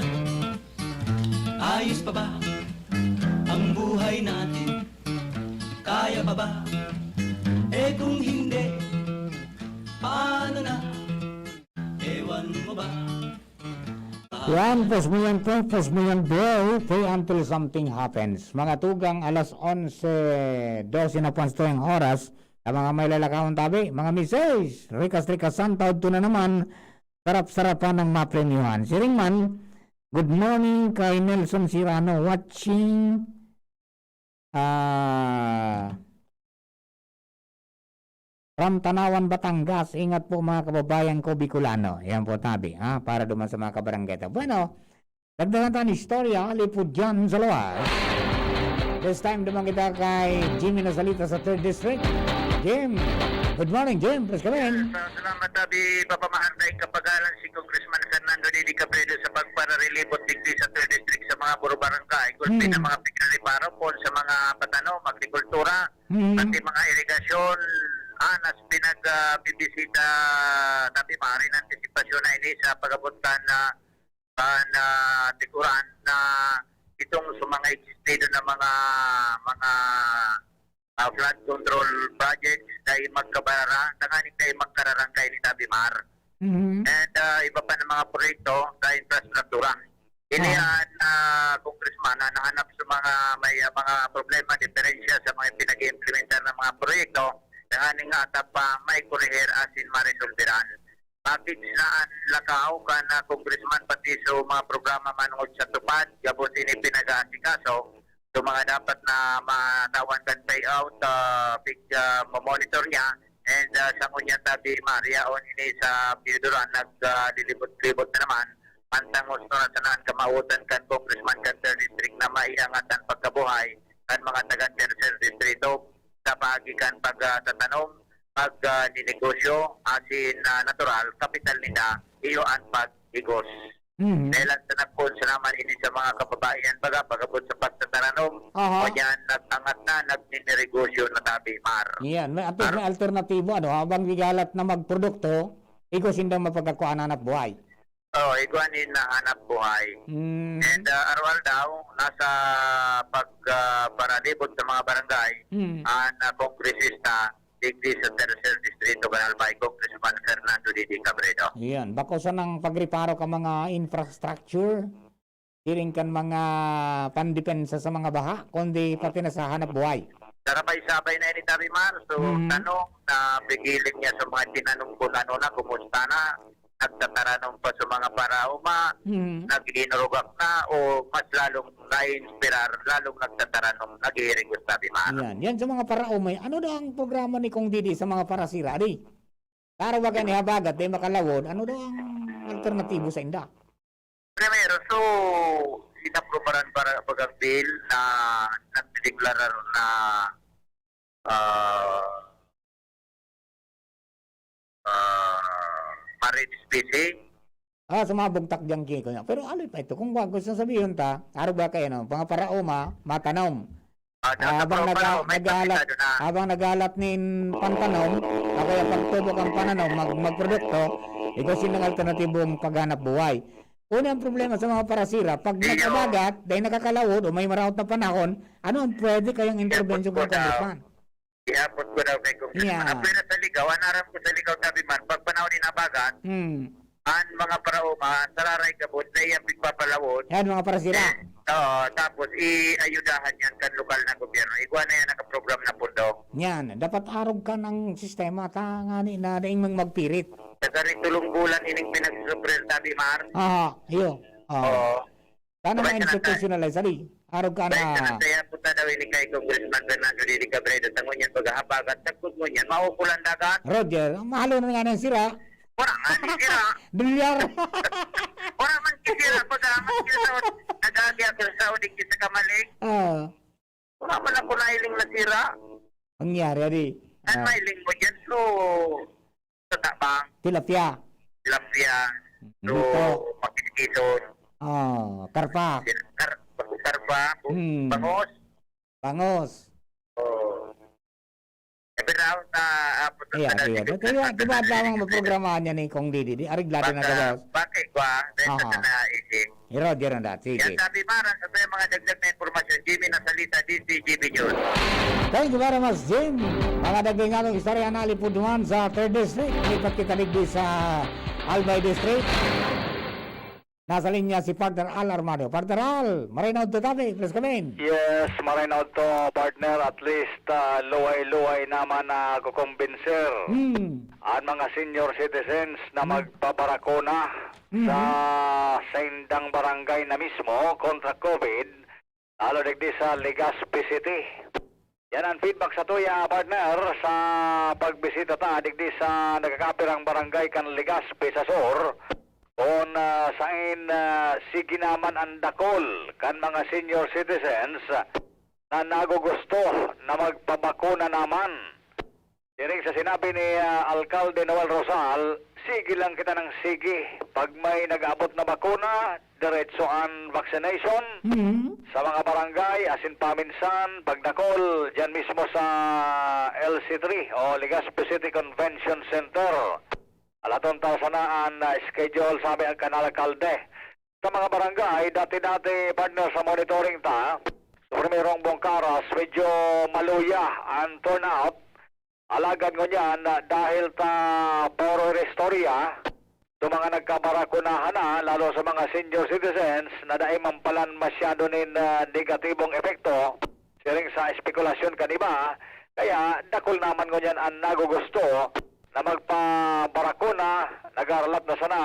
Ayos pa ba ang buhay natin? Kaya pa ba? Eh, kung hindi, paano na? Ewan mo ba? Yan, pause mo yan, pre. Pause mo yan, bro. Pray until something happens. Mga tugang, alas onse, dose na pwesto ang oras. Sa mga may lalakawan tabi, mga misis, rikas-rikas, Santa, udto na naman. Sarap-sarapan ng mapremyuhan. Siring man, good morning kay Nelson Sirano, watching, ah, from Tanawan, Batangas. Ingat po, mga kababayan ko, Bicolano. Yan po, tabi, ha? Para duman sa mga kabarangay ta. Bueno, dagdagan ta an istorya, lipod dyan sa luwas. This time, duman kita kay Jimmy Nasalita sa third District. Jim, good morning, Jim. Please come in. Sa salamat, tabi, Papa Mahantay, kapagalan si Congressman Fernando Didi Cabredo sa pagpararelibot digdi sa third District sa mga buro barangay, gulpi Hmm. ng mga pikaliparo po sa mga patanom, agrikultura, Hmm. pati mga irigasyon, anas pinag, ah, bibisita, tabi, maaaring antisipasyon na ini sa pag-abot kan, ah, kan, ah, tikuran na itong sa mga existido na mga, mga, ah, flood control projects na magkabarara, tanganing kayo magkararangkay ni Tabi Mar. Mhm. And, ah, iba pa ng mga proyekto sa infrastruktura. Ini Ah. yan, ah, Congressman, na nahanap sa mga may, ah, mga problema, diferensya sa mga pinag-iimplementar ng mga proyekto, tanganing nga atap pa may kurihir asin maresolberan. Package na an lakaw kan, ah, Congressman pati sa mga programa manongod sa tupad, gabos ini pinag-aasikaso. So, mga dapat na matawan kan payout, ah, big, ah, mamonitor niya, And, ah, sa ngunyan, Tabi Mar, yaon ini sa Pio Duran, nag, ah, lilibot-libot na naman. Mantang gusto na sana an kamawotan kan congressman kan third district na maiangat an pagkabuhay kan mga taga tercer distrito sa paagi kan pag, ah, tatanom, pag, ah, ninegosyo, asin, ah, natural, kapital ninda, iyo an paghigos. Mhm. Dahil ang tanakon sa naman ini sa mga kababaihan, baga, pag-abot sa pagtataranom, Aha. o yan, nag-angat na, nagninegosyo na, Tabi Mar. Yan, may, at least Ar- may alternatibo, ano, habang gigalat na magprodukto, igwa sindang mapagkakuan hanap buhay. Oo, igwa nin hanap buhay. Mm. And, ah, arwal daw, nasa pag, ah, paralibot sa mga barangay, Mm. ang, ah, kongresista, digdi sa Tercer Distrito, kan Albay, Congressman Fernando Didi Cabredo. Yan. Bako sanang pagreparo kan mga infrastructure, siring kan mga pandepensa sa mga baha, kundi pati na sa hanap buhay. Sarabay-sabay na ini, Tabi Mar. So, Mhm. tanong na pigilan niya sa mga tinanom ko na, ano na, kumusta na? Nagtataranom pa sa mga paraoma, Mhm. naghinurugak na, o mas lalong nai-inspirar, lalong nagtataranom, naghihiring, Tabi Mar. Yan. Yan sa mga paraoma. Ano daw ang programa ni Kong Didi sa mga parasira, di? Klaro ba kayo ni habagat, di makalawod? Ano daw ang alternatibo sa inda? Primero, so, inaprubaran para bagang bill na nagdedeklarar na, ah, ah, marine species. Ah, sa mga bugtak diyan, Kiko, yan. Pero ano pa ito? Kung wa-, gusto sabihon ta, arog ba kayo, no? Mga paraoma, matanom. Ah, Ah, sa habang para-, naga-, para-, may nagalat, kapitado na. habang nagalat nin pantanom, o kaya pagtubo kan pananom, mag-, magprodukto, ito silang alternatibong paghanap buhay. Una ang problema sa mga parasira, pag Iyo. nagkabagat, dahil nakakalawod o may maraot na panahon, ano ang pwede kayang Iyo, intervention pagkuha kay Congressman? Ihapon ko daw kay Congressman. Yeah. Ang pwera sa ligaw, ang aram ko sa ligaw, Tabi Mar, pag panahon ni nabagat, Hmm. ang mga paraoma, sararay gabos na iyang pigpapalawod. Yan, mga parasira. Eh, oo, tapos iayudahan yan kan lokal na gobyerno. Igwa na yan nakaprogram na pundo. Yan, dapat arog kan sistema, ta ngani na daing mang magpirit. Sa karitulong bulan ining pinagsufrir, Tabi Mar. Aha, iyo. Oo. Oo. Sana Sabay ka na ma-institutionalize, ali. Arog ka Sabay na. ka na saya, punta daw ini kay Congressman Fernando Didi Cabredo, sa ngunyan paghahabagat, sagkod ngunyan, maupulan dagat. Roger, mahalo na nga ng sira. Wala nga ni sira. Dolyar. Wala man si sira, pag amat siya sa nag-agi ako sa Saudi, sa Kamalig. Ah. Wala man ako nailing na sira. Nangyari, adi. Ang Ah. mailing mo dyan, so, sa tabang. Tilapia. Tilapia. So, Luto. Makiskison. Oh, karpa. Kar-, karpa, bu-, Hmm. bangos. Bangos. Oh. Eh, pero, ah, ah, puto Iya, na iya. dati ko Kaya, na- di ba, lamang maprogramahan niya ni Kong Didi? Di, areglado na Baka, gabos. bakit ba? Dahil sa Aha. naisip. Hero, di rin dati. Yan, Sige. Tabi Mar, sa mga dagdag na impormasyon, Jimmy Nasalita, D C G B News. Thank you very much, Jim. Mga dagdag nga ng istorya na lipod naman sa third District. Lipat kita digdi sa Albay District. Nasa linya si Partner Al Armado. Partner Al, maray na udto, tabi. Please come in. Yes, maray na udto, partner. At least, ah, luway-luway naman na kukumbinser Hmm. ang mga senior citizens na Hmm. magpaparakuna Mhm. sa saindang barangay na mismo kontra COVID, lalo digdi sa Legazpi City. Yan ang feedback sa tuya, partner, sa pagbisita ta digdi sa nagkakapirang barangay kan Legazpi sa Sur, kun, ah, sain, ah, sige naman ang dakul kan mga senior citizens na nagugusto na magpabakuna naman. Siring sa sinabi ni, ah, Alkalde Noel Rosal, sige lang kita ng sige. Pag may nag-aabot na bakuna, diretso an vaccination Mhm. sa mga barangay, asin paminsan, pagdakol, diyan mismo sa L C three o Legazpi City Convention Center. Alaton ta sana an, ah, schedule, sabi ang kan alkalde. Sa mga barangay, dati-dati, partner, sa monitoring ta, sa primerong Bongkaras, medyo maluya ang turnout. Alagad ngunyan, ah, dahil ta puro istorya, sa mga nagkabarakunahan na, lalo sa mga senior citizens, na dai man palan masyado nin, ah, negatibong epekto, siring sa espekulasyon kan iba, kaya dakul naman ngunyan ang nagugusto na magpabarakuna, nagaralap na sana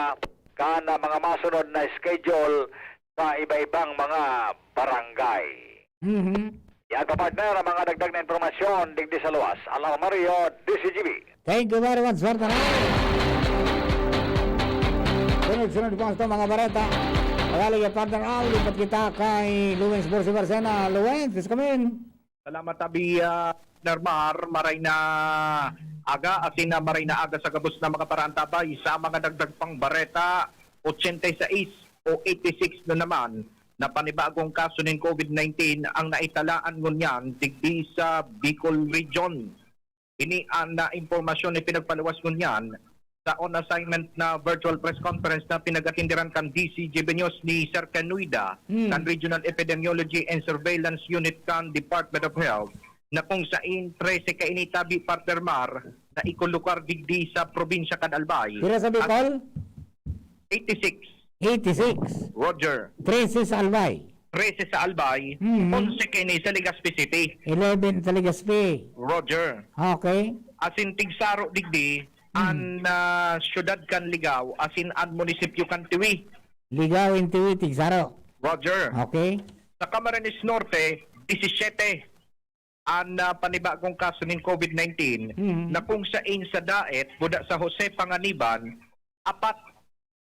kan, ah, mga masunod na schedule sa iba-ibang mga barangay. Mhm. Yan, kapartner, ang mga dagdag na impormasyon digdi sa luwas. Alam Mario, D C G B. Thank you very much, partner Al. Sunod-sunod po ito, mga bareta. Magaling kay partner Al, lipat kita kay Luwens Borsi Barcena. Luwens, please come in. Salamat, Abi, ah, partner Mar. Maray na aga, asin na maray na aga sa gabos na mga paraantabay sa mga dagdag pang bareta. Ochenta y seis o eighty-six na naman na panibagong kaso nin COVID nineteen ang naitalaan ngunyan digdi sa Bicol Region. Ini an, ah, impormasyon na ipinagpaluwas ngunyan sa on assignment na virtual press conference na pinag-atindiran kan D C G B News ni Sir Ken Nuida, Hmm. kan Regional Epidemiology and Surveillance Unit kan Department of Health, na kung sain trese kaini tabi, partner Mar, na ikolokar digdi sa probinsya kan Albay. Pira sa Bicol? Eighty-six. Eighty-six. Roger. Trese sa Albay. Trese sa Albay, Mhm. onse kaini sa Legazpi City. Eleven sa Legazpi. Roger. Okay. Asin tigsaro digdi, Mhm. an, ah, siyudad kan Ligao, asin an munisipyo kan Tiwi. Ligao and Tiwi, tigsaro. Roger. Okay. Sa Camarines Norte, disisiyete an, ah, panibagong kaso nin COVID nineteen, Mhm. na kung sain sa Daet, buda sa Jose Panganiban, apat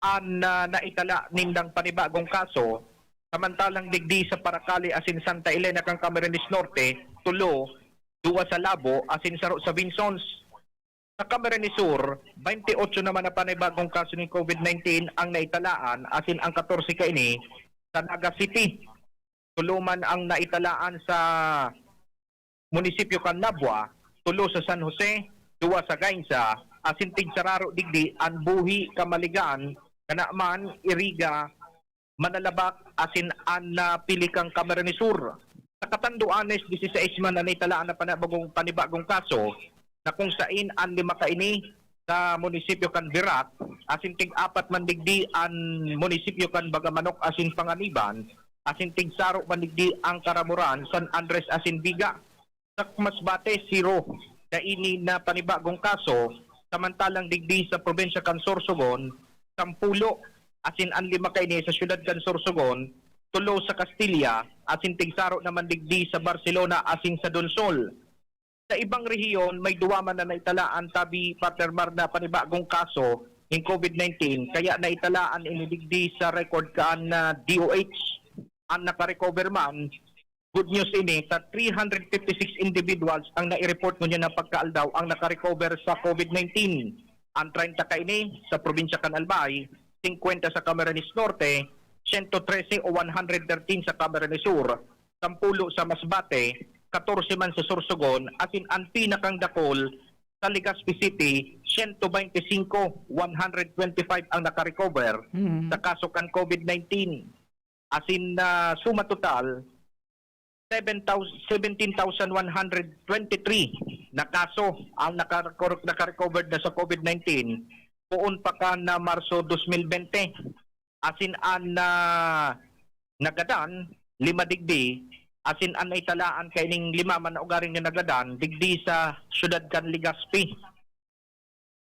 an, ah, naitala nindang panibagong kaso, samantalang digdi sa Paracali asin Santa Elena kan Camarines Norte, tulo, duwa sa Labo asin saro sa Vinzons. Sa Camarines Sur, baynte otso naman na panibagong kaso nin COVID nineteen ang naitalaan, asin ang katorse kaini sa Naga City. Tulo man ang naitalaan sa munisipyo kan Nabua, tulo sa San Jose, duwa sa Gainza, asin tigsararo digdi an Buhi, Camaligan, kana man, Iriga, Manalabak, asin an, ah, Pilikang Camarines Sur. Sa Catanduanes, dieciséis man an naitalaan na panibagong, panibagong kaso, na kung sain an lima kaini sa munisipyo kan Virac, asin tig-apat man digdi an munisipyo kan Bagamanok asin Panganiban, asin tigsaro man digdi ang Caramoran, San Andres asin Viga. Sa Masbate, zero kaini na panibagong kaso, samantalang digdi sa probinsya kan Sorsogon, sampulo, asin an lima kaini sa siyudad kan Sorsogon, tulo sa Castilla, asin tigsaro naman digdi sa Barcelona asin sa Donsol. Sa ibang rehiyon, may duwa man na naitalaan tabi, partner Mar, na panibagong kaso nin COVID nineteen, kaya naitalaan ini digdi sa record kan, ah, D O H. An nakarecover man, good news ini, ta three hundred fifty-six individuals ang nai-report ngunyan na pagkaaldaw ang nakarecover sa COVID nineteen. An treinta kaini sa probinsya kan Albay, singkwenta sa Camarines Norte, sento trese o one hundred thirteen sa Camarines Sur, sampulo sa Masbate, katorse man sa Sorsogon, asin an pinakang dakul sa Legazpi City, sento baynte singko, one hundred twenty-five ang nakarecover Mhm. sa kaso kan COVID nineteen. Asin na suma total, seven thousand, seventeen thousand one hundred twenty-three na kaso ang nakare-, nakarecovered na sa COVID nineteen, poon pa kan, ah, Marso dos mil bente. Asin an, ah, nagadan, lima digdi, asin an naitalaan kaining lima man na ugaring na nagadan, digdi sa siyudad kan Legazpi.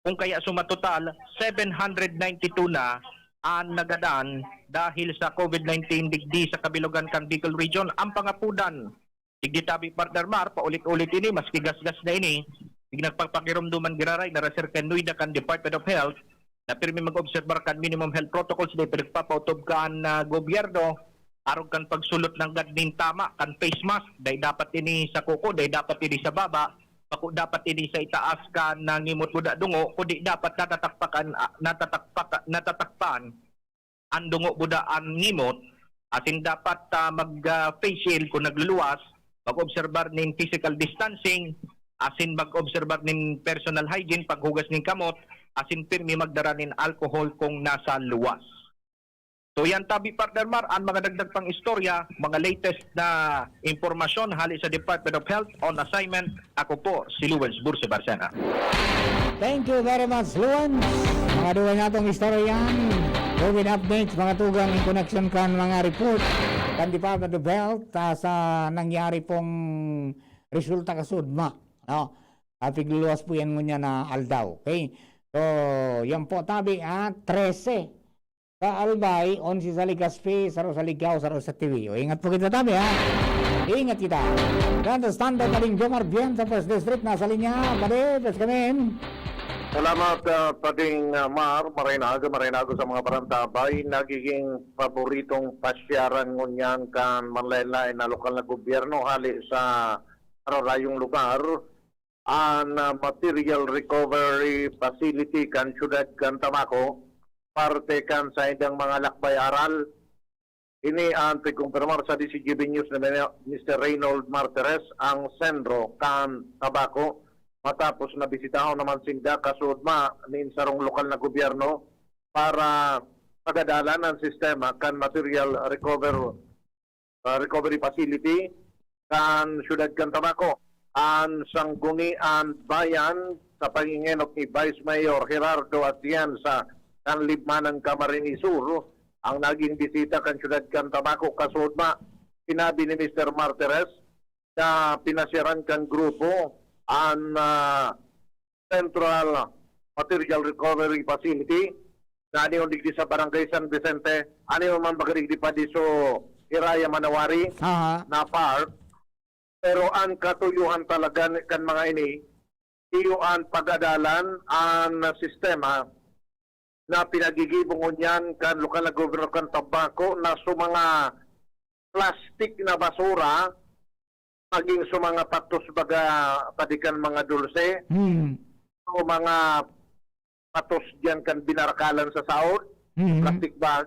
Kung kaya suma total, seven hundred ninety-two na an nagadan dahil sa COVID nineteen digdi sa kabilugan kan Bicol Region. Ang pangapudan, digdi tabi, partner Mar, paulit-ulit ini, maski gasgas na ini, ig nagpapakirumduman giraray na Sir Ken Nuida kan Department of Health, na pirmi mag-obserbar kan minimum health protocols na ipinagpapautob kan, ah, gobyerno, arog kan pagsulot nanggad nin tama kan face mask, dai dapat ini sa kuko, dai dapat ini sa baba, bako dapat ini sa itaas kan, ah, ngimot buda dungo, kundi dapat natatakpakan, ah, natatakpaka-, natatakpan an dungo buda an ngimot, asin dapat, ah, mag, ah, face shield kun nagluluwas, mag-obserbar nin physical distancing, asin mag-obserbar nin personal hygiene, paghugas nin kamot, asin pirmi magdara nin alcohol kung nasa luwas. So yan tabi, partner Mar, an mga dagdag pang istorya, mga latest na impormasyon hali sa Department of Health on assignment. Ako po si Luwens Burse Barcena. Thank you very much, Luwens. Mga duwa natong istorya yan. COVID updates, mga tugang in connection kan mga report kan Department of Health, ah, sa nangyari pong resulta kasudma, no? At pigluluwas po yan ngunyan na aldaw. Okay? So, yan po, tabi, ah, trese Sa Albay, onse sa Legazpi, saro sa Ligao, saro sa T V. O, ingat po kita, tabi, ha? Ingat kita. Ganda standby pa rin, Jomar Bien sa First District, nasa linya. Padi, Pescamin. Salamat, ah, Pading, ah, Mar. Maray na aga, maray na aga sa mga parantabay. Nagiging paboritong pasyaran ngunyan kan manlaen-laen na lokal na gobyerno hali sa kararayong lugar. An, ah, Material Recovery Facility kan siyudad kan Tabaco, parte kan saindang mga lakbay aral. Ini an pigkumpirmar sa D C G B News ni Mene-, Mister Reynold Martires, ang sentro kan Tabaco, matapos na bisitahon naman sinda kasuodma nin sarong lokal na gobyerno para pagadalan an sistema kan material recover-, ah, recovery facility kan siyudad kan Tabaco. An Sanggunian Bayan, sa pangingenot ni Vice Mayor Gerardo Atienza kan Libmanan Camarines Sur, ang naging bisita kan siyudad kan Tabaco kasuodma. Sinabi ni Mister Martires na pinasyaran kan grupo an, ah, Central Material Recovery Facility na anion digdi sa Barangay San Vicente, anion man baga digdi pa di so Hiraya Manawari Aha. na park. Pero an katuyohan talaga ni, kan mga ini, iyo an pag-adalan an sistema na pinagigibo ngunyan kan lokal na gobyerno kan Tabaco na so mga plastik na basura, maging so mga patos baga padi kan mga dulse, Hmm. so mga patos diyan kan binarakalan sa saod, Mhm. plastic bag,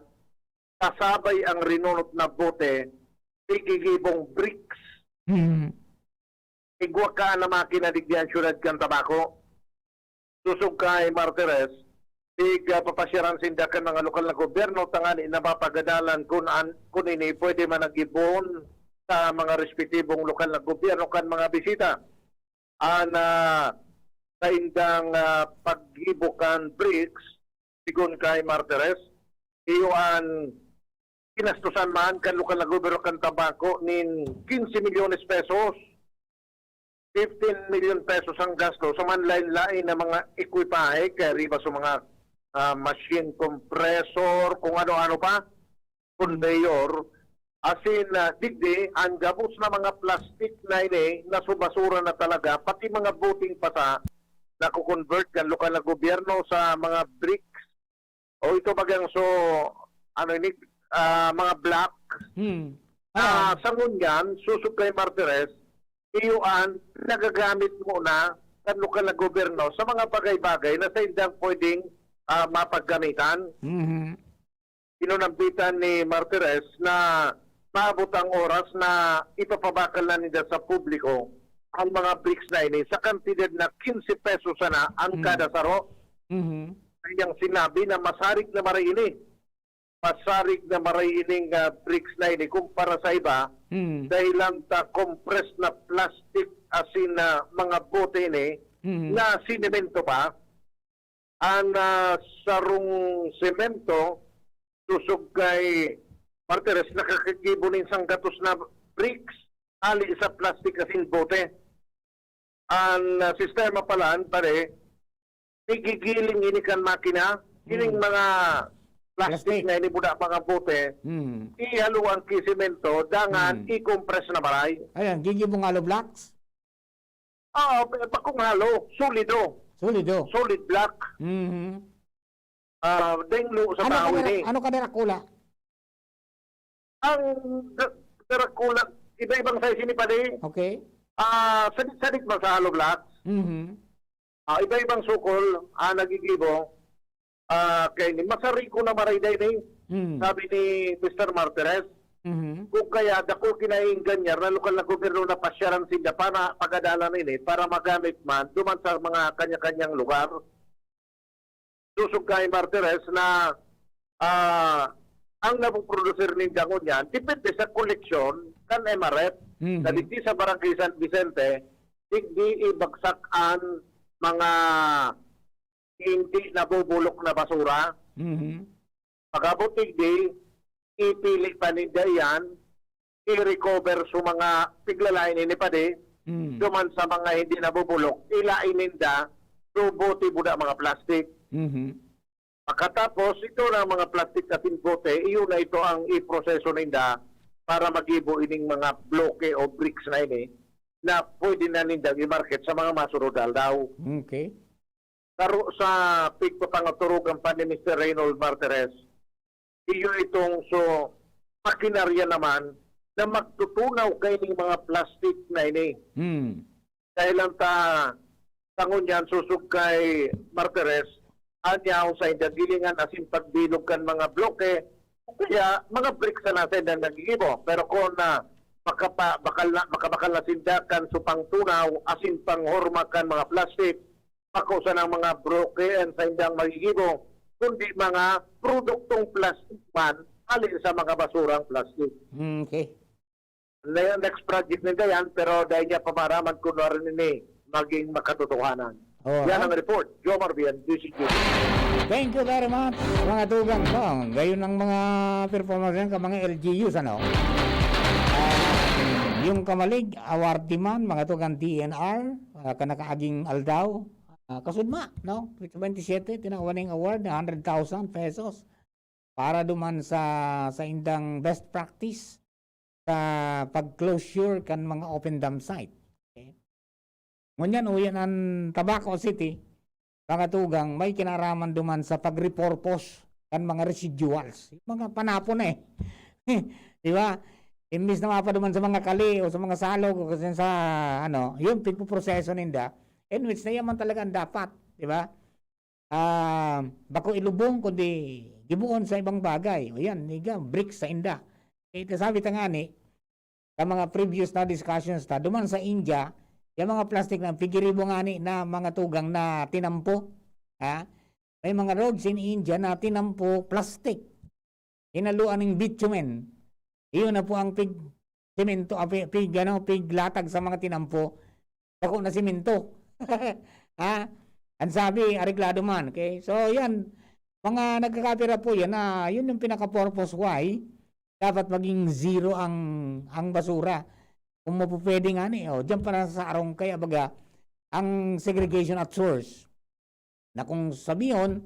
kasabay ang rinunot na bote, igigibong bricks. Mhm. Igwa ka na makina digdi an siyudad kan Tabaco. Sosog kay Martires, tig, ah, papasyaran sinda kan mga lokal na gobyerno tangani na mapagadalan kun an-, kun ini pwede man nagibon sa mga respetibong lokal na gobyerno kan mga bisita. An, ah, saindang, ah, paggibo kan bricks, sigon kay Martires, iyo an ginastosan man kan lokal na gobyerno kan Tabaco nin quince milyones pesos. Fifteen million pesos ang gasto sa manlain-lain na mga ekwipahe, kay riba sa mga, ah, machine compressor, kung ano-ano pa, conveyor. Asin, ah, digdi, ang gabos na mga plastic na ini, nasubasura na talaga, pati mga buting pasa, nako-convert kan lokal na gobyerno sa mga bricks. O ito bagang so, ano ini, ah, mga block. Hmm. Ah, Ayan. sa ngunyan, sosog kay Martires, iyo an nagagamit muna kan lokal na gobyerno sa mga bagay-bagay na saindang pwedeng, ah, mapaggamitan. Mhm. Pinanambitan ni Martires na maabot ang oras na ipapabakal na ninda sa publiko ang mga bricks na ini sa kantidad na quince pesos sana ang Hmm. kada saro. Mhm. Kayang sinabi na masarig na maray ini. Masarig na maray ining, ah, bricks na ini kumpara sa iba, Hmm. dahilan ta compressed na plastic asin na mga bote ini Mhm. na sinemento pa. An, ah, sarong semento, sosog kay Martires, nakakagibo nin sanggatos na bricks, hali sa plastic asin bote. An, ah, sistema pala, an pare, igigiling ini kan makina, ining Hmm. mga plastic Plastic. na ini buda mga bote, Hmm. ihalo ang kisemento, dangan Hmm. i-compress na maray. Ayan, gigibong hollow blocks? Ah, bakong hollow, solido. Solido. Solid block. Mhm. Ah, denglo sa Ano tawo kada, ini. ano kada dakula? Ang da-, dakula, iba-ibang size ini, padi. Okay. Ah, sadik-sadik man sa hollow blocks. Mhm. Ah, iba-ibang sukol, ah, nagigibo. Ah, kay ni masariko na maray dai ni, Mm. sabi ni Mister Martires. Mhm. Kung kaya, dako kinaingganyar na lokal na gobyerno na pasyaran sinda para pagadalan ini, para magamit man, duman sa mga kanya-kanyang lugar. Sosog kay Martires na, ah, ang napoproducer ninda ngunyan, depende sa koleksyon kan M R F, Mhm. na digdi sa Barangay San Vicente, digdi ibagsak an mga hindi nabubulok na basura. Mhm. Pag-abot digdi, ipili pa ninda iyan, i-recover sa mga piglalain ini padi, Mm. duman sa mga hindi nabubulok, ilain ninda, so bote buda mga plastic. Mhm. Pagkatapos, ito na mga plastic asin bote, iyo na ito ang iproseso ninda para magibo ining mga bloke o bricks na ini na pwede na nindang i-market sa mga masunod na aldaw. Okay. Pero sa pigpapangaturugan pa ni Mister Reynold Martires, iyo itong so makinarya naman na magtutunaw kaining mga plastic na ini. Hmm. Dahil lang ta tangon niyan susog kay Martires, anyaw sa indang gilingan asin pagbilog kan mga bloke, o kaya mga bricks na nasa indang nagigibo. Pero kung na makapa, bakal na, makabakal na sinda kan supang tunaw, asin panghorma kan mga plastic, bako sanang mga bloke an saindang magigibo, kundi mga produktong plastik man, hali sa mga basurang plastik. Hmm, okay. Na yung next project ninda yan, pero dahil niya pamaraman ko na rin ini maging makatotohanan. Oh, Yan ha? Ang report. Jomar Bian, D C G. Thank you very much, mga tugang ko. Gayon ang mga performance yan, ka mga L G Us, ano? Ah, yung Kamalig, award man, mga tugang D N R, ah, kanakaaging aldaw, ah, kasudma, no? Twenty-seven, tinawan ng award na hundred thousand pesos para duman sa, sa indang best practice sa pag-closure kan mga open dump site. Okay? Ngunyan, uyan an Tabaco City, mga tugang, may kinaraman duman sa pag-repurpose kan mga residuals. Yung mga panapon eh. Di ba? Imbis na mapaduman sa mga kali o sa mga salog o kasi sa ano, yun, pigpoproseso ninda. In which na yaman talaga ang dapat. Di ba? Ah, bako ilubong, kundi giboon sa ibang bagay. O yan, niga, bricks sa inda. Eh, sabi ta nga ni, sa mga previous na discussions ta, duman sa India, yung mga plastic na pigiribo nga ni na mga tugang na tinampo. Ha? May mga roads in India na tinampo plastic. Hinaluan ng bitumen. Iyon na po ang pig semento, ah, pig, pig, ano, piglatag sa mga tinampo. Bako na semento. Ha? Ang sabi, areglado man. Okay? So, yan. Mga nagkakapira po yan na yun yung pinaka-purpose why dapat maging zero ang ang basura. Kung mapupwede nga ni, oh, diyan pa na sa arong kaya baga ang segregation at source. Na kung sabihon,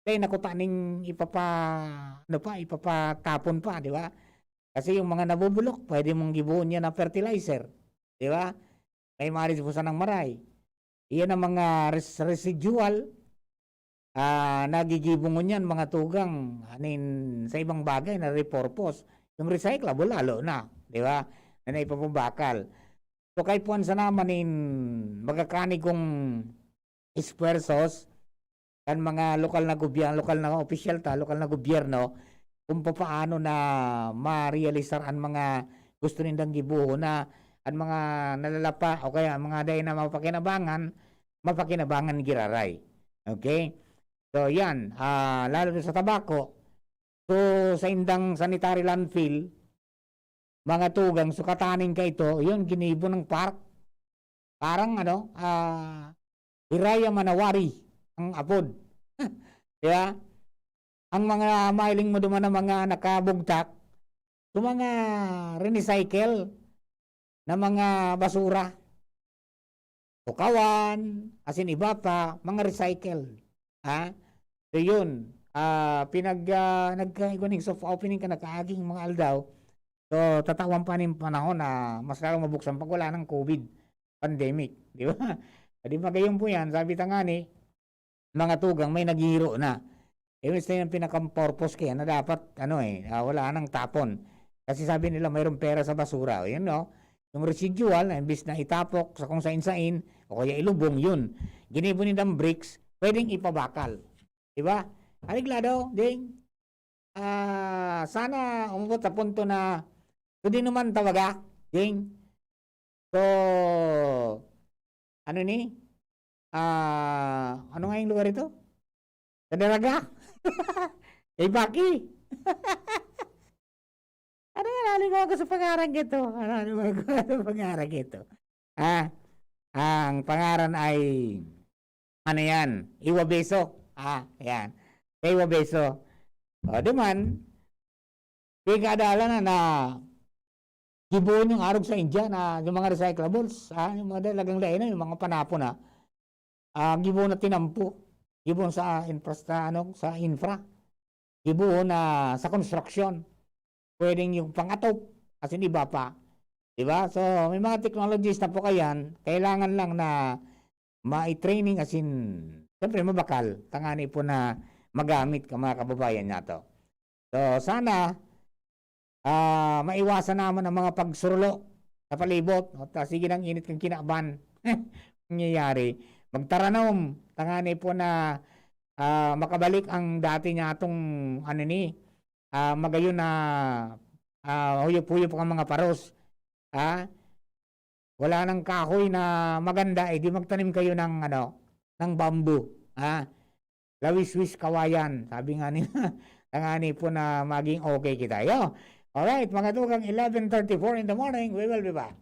kaya nakuta ning ipapa, ano pa, ipapatapon pa, di ba? Kasi yung mga nabubulok, pwede mong gibuon niya na fertilizer, di ba? May maris po sanang maray. Iyan ang mga res- residual ah, nagigibo ngunyan mga tugang, anin, sa ibang bagay na repurpose. Yung recyclable, lalo na, di ba? Na naipapabakal. So, kaipuhan sana man in magakanig kong esfuerzos kan mga lokal na gobyerno, lokal na opisyal ta, lokal na gobyerno, kung papaano na ma-realisar an mga gusto nindang gibohon na an mga nalalapa o kaya ang mga dai na mapakinabangan, mapakinabangan giraray. Okay? So, yan. Ah, lalo na sa Tabaco. So, sa indang sanitary landfill, mga tugang, sukatanin ka ito, yun, ginibo ng park. Parang, ano, ah, Hiraya Manawari ang apod. Di ba? Ang mga mailing mo duman na mga nakabugtak, so mga recycle na mga basura. Tukawan, asin iba pa, mga recycle. Ha? So yun, ah, pinag, ah, nagkaigwa ning soft opening ka nakaaging mga aldaw. So, tatawan pa ning panahon na mas lalong mabuksan pag wala ng COVID pandemic, di ba? Di magayon po yan, sabi ta nga ni, mga tugang, may naghihiro na. Yun yung pinaka-purpose kaya na dapat, ano eh, ah, wala nang tapon. Kasi sabi nila, mayroong pera sa basura. O yun, no? Yung residual, na imbis na itapok sa kung sain-sain, o kaya ilubong, yun. Ginibo nilang bricks, pwedeng ipabakal. Di ba? Areglado, ding. Ah, sana umabot sa punto na, pwede naman tawaga, ding. So, ano ni? Ah, ano nga yung lugar ito? Sa Daraga? Kay Baki. Ano nga, naligaw ako sa pangaran nito? Ano, ano, ano, ano pangaran nito? Ah, ang pangaran ay, ano yan? Iwabeso. Ah, yan. Kay Iwabeso. O, di man, di kaadalan na, na giboon yung arog sa India na yung mga recyclables, ah, yung mga talagang lain na, yung mga panapon na, ah, giboon na tinampo. Gibohon sa infra, sa ano, sa infra. Gibohon na sa construction. Pwedeng yung pangatop, asin iba pa. Di ba? So, may mga technologies na po kayan, kailangan lang na mai-training, asin, siyempre, mabakal, tangani po na magamit ka, mga kababayan nato. So, sana, ah, maiwasan naman ang mga pagsurulo sa palibot. At, ah, sige nang init kang kinaban. Nangyayari. Magtaranom, tangani po na, ah, makabalik ang dati niya atong, ano ni, ah, magayon na, ah, huyop-huyop ang mga paros. Ha? Wala nang kahoy na maganda, eh, di magtanim kayo ng, ano, ng bamboo. Ha? Lawiswis kawayan, sabi nga nila. Tangani po na maging okay kita. Yo! Alright, mga tugang, eleven thirty-four in the morning. We will be back.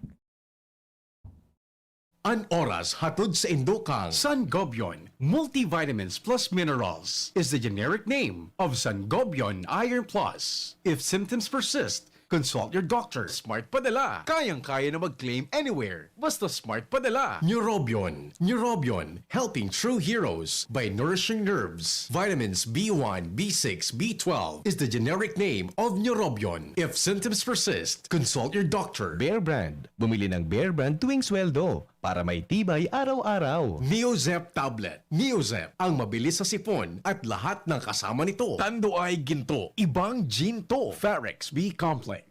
An oras hatod sa indokang Sangobion Multivitamins Plus Minerals is the generic name of Sangobion Iron Plus. If symptoms persist, consult your doctor. Smart Padala. Kayang-kaya na mag-claim anywhere. Basta Smart Padala. Neurobion. Neurobion. Helping true heroes by nourishing nerves. Vitamins B one, B six, B twelve is the generic name of Neurobion. If symptoms persist, consult your doctor. Bear Brand. Bumili ng Bear Brand tuwing sweldo para may tibay araw-araw. Neozep Tablet. Neozep, ang mabilis sa sipon at lahat ng kasama nito. Tanduay Ginto, ibang Ginto. Farex B Complex.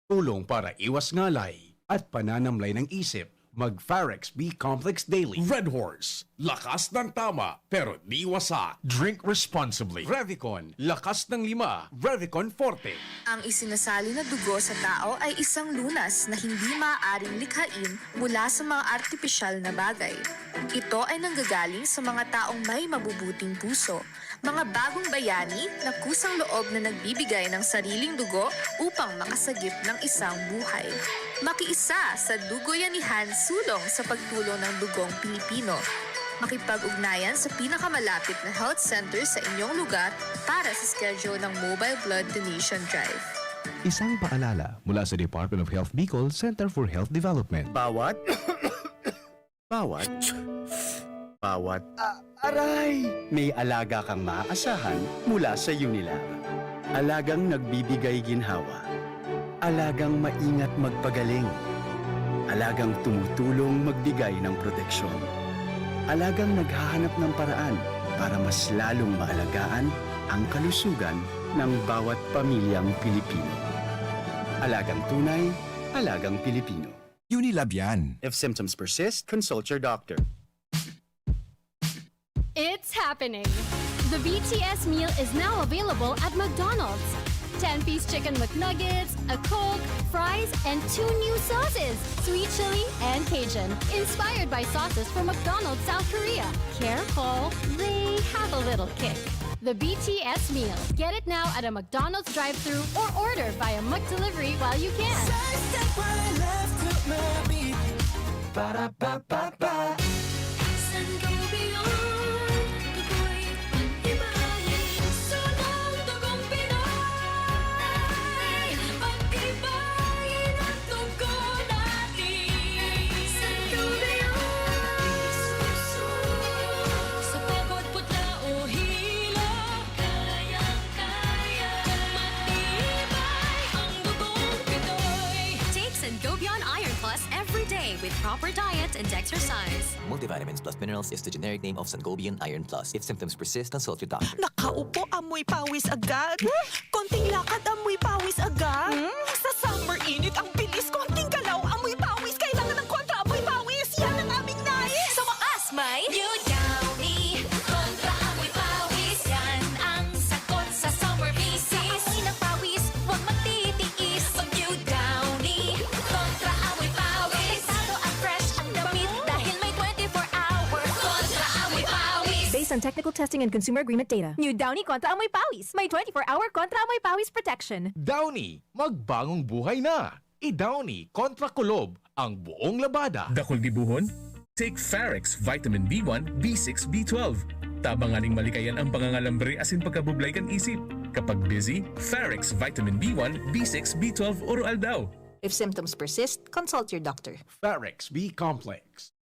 Tulong para iwas ngalay at pananamlay ng isip. Mag Farex B Complex Daily. Red Horse, lakas ng tama, pero di wasa. Drink responsibly. Revicon, lakas ng lima. Revicon Forte. Ang isinasali na dugo sa tao ay isang lunas na hindi maaaring likhain mula sa mga artipisyal na bagay. Ito ay nanggagaling sa mga taong may mabubuting puso, mga bagong bayani na kusang loob na nagbibigay ng sariling dugo upang makasagip ng isang buhay. Makiisa sa Dugoyanihan Sulong sa pagtulong ng dugong Pilipino. Makipag-ugnayan sa pinakamalapit na health center sa inyong lugar para sa schedule ng Mobile Blood Donation Drive. Isang paalala mula sa Department of Health Bicol Center for Health Development. Bawat, bawat, bawat, ah, aray! May alaga kang maaasahan mula sa Unilag. Alagang nagbibigay ginhawa. Alagang maingat magpagaling. Alagang tumutulong magbigay ng proteksyon. Alagang naghahanap ng paraan para mas lalong maalagaan ang kalusugan ng bawat pamilyang Pilipino. Alagang tunay, alagang Pilipino. Unilab yan. If symptoms persist, consult your doctor. It's happening! The B T S meal is now available at McDonald's. ten-piece chicken McNuggets, a Coke, fries, and two new sauces, sweet chili and Cajun, inspired by sauces from McDonald's South Korea. Careful, they have a little kick. The B T S meal. Get it now at a McDonald's drive-thru or order via McDelivery while you can. Sa step right left to my beat. Para pa pa pa. Sangobion, tukoy, pagtibayin. Sunong dugong Pinoy, pagtibayin ang dugo natin. Sangobion, sa pagod, putla o hilo, kayang-kaya, matibay ang dugong Pinoy. Take Sangobion Iron Plus every day with proper diet and exercise. Multivitamins plus minerals is the generic name of Sangobion Iron Plus. If symptoms persist, consult your doctor. Nakaupo, amoy pawis agad. Konting lakad, amoy pawis agad. Hmm? Sa summer init, ang bilis. Konting galaw, amoy pawis. Kailangan ng kontra amoy pawis. Yan ang aming nais. Sa wakas, may New Downy. Kontra amoy pawis. Yan ang sagot sa summer bisis. Amoy ng pawis, huwag magtitiis. Mag New Downy. Kontra amoy pawis. Kontentado at fresh ang damit dahil may twenty-four hour kontra amoy pawis. Based on technical testing and consumer agreement data. New Downy Kontra Amoy Pawis. May twenty-four hour Kontra Amoy Pawis protection. Downy, magbangong buhay na! I-Downy kontra kulob ang buong labada. Dakul gibohon? Take Farex Vitamin B one, B six, B twelve. Tabang nganing malikayan ang pangangalambre asin pagkabublay kan isip. Kapag busy, Farex Vitamin B one, B six, B twelve oro-aldaw. If symptoms persist, consult your doctor. Farex B Complex.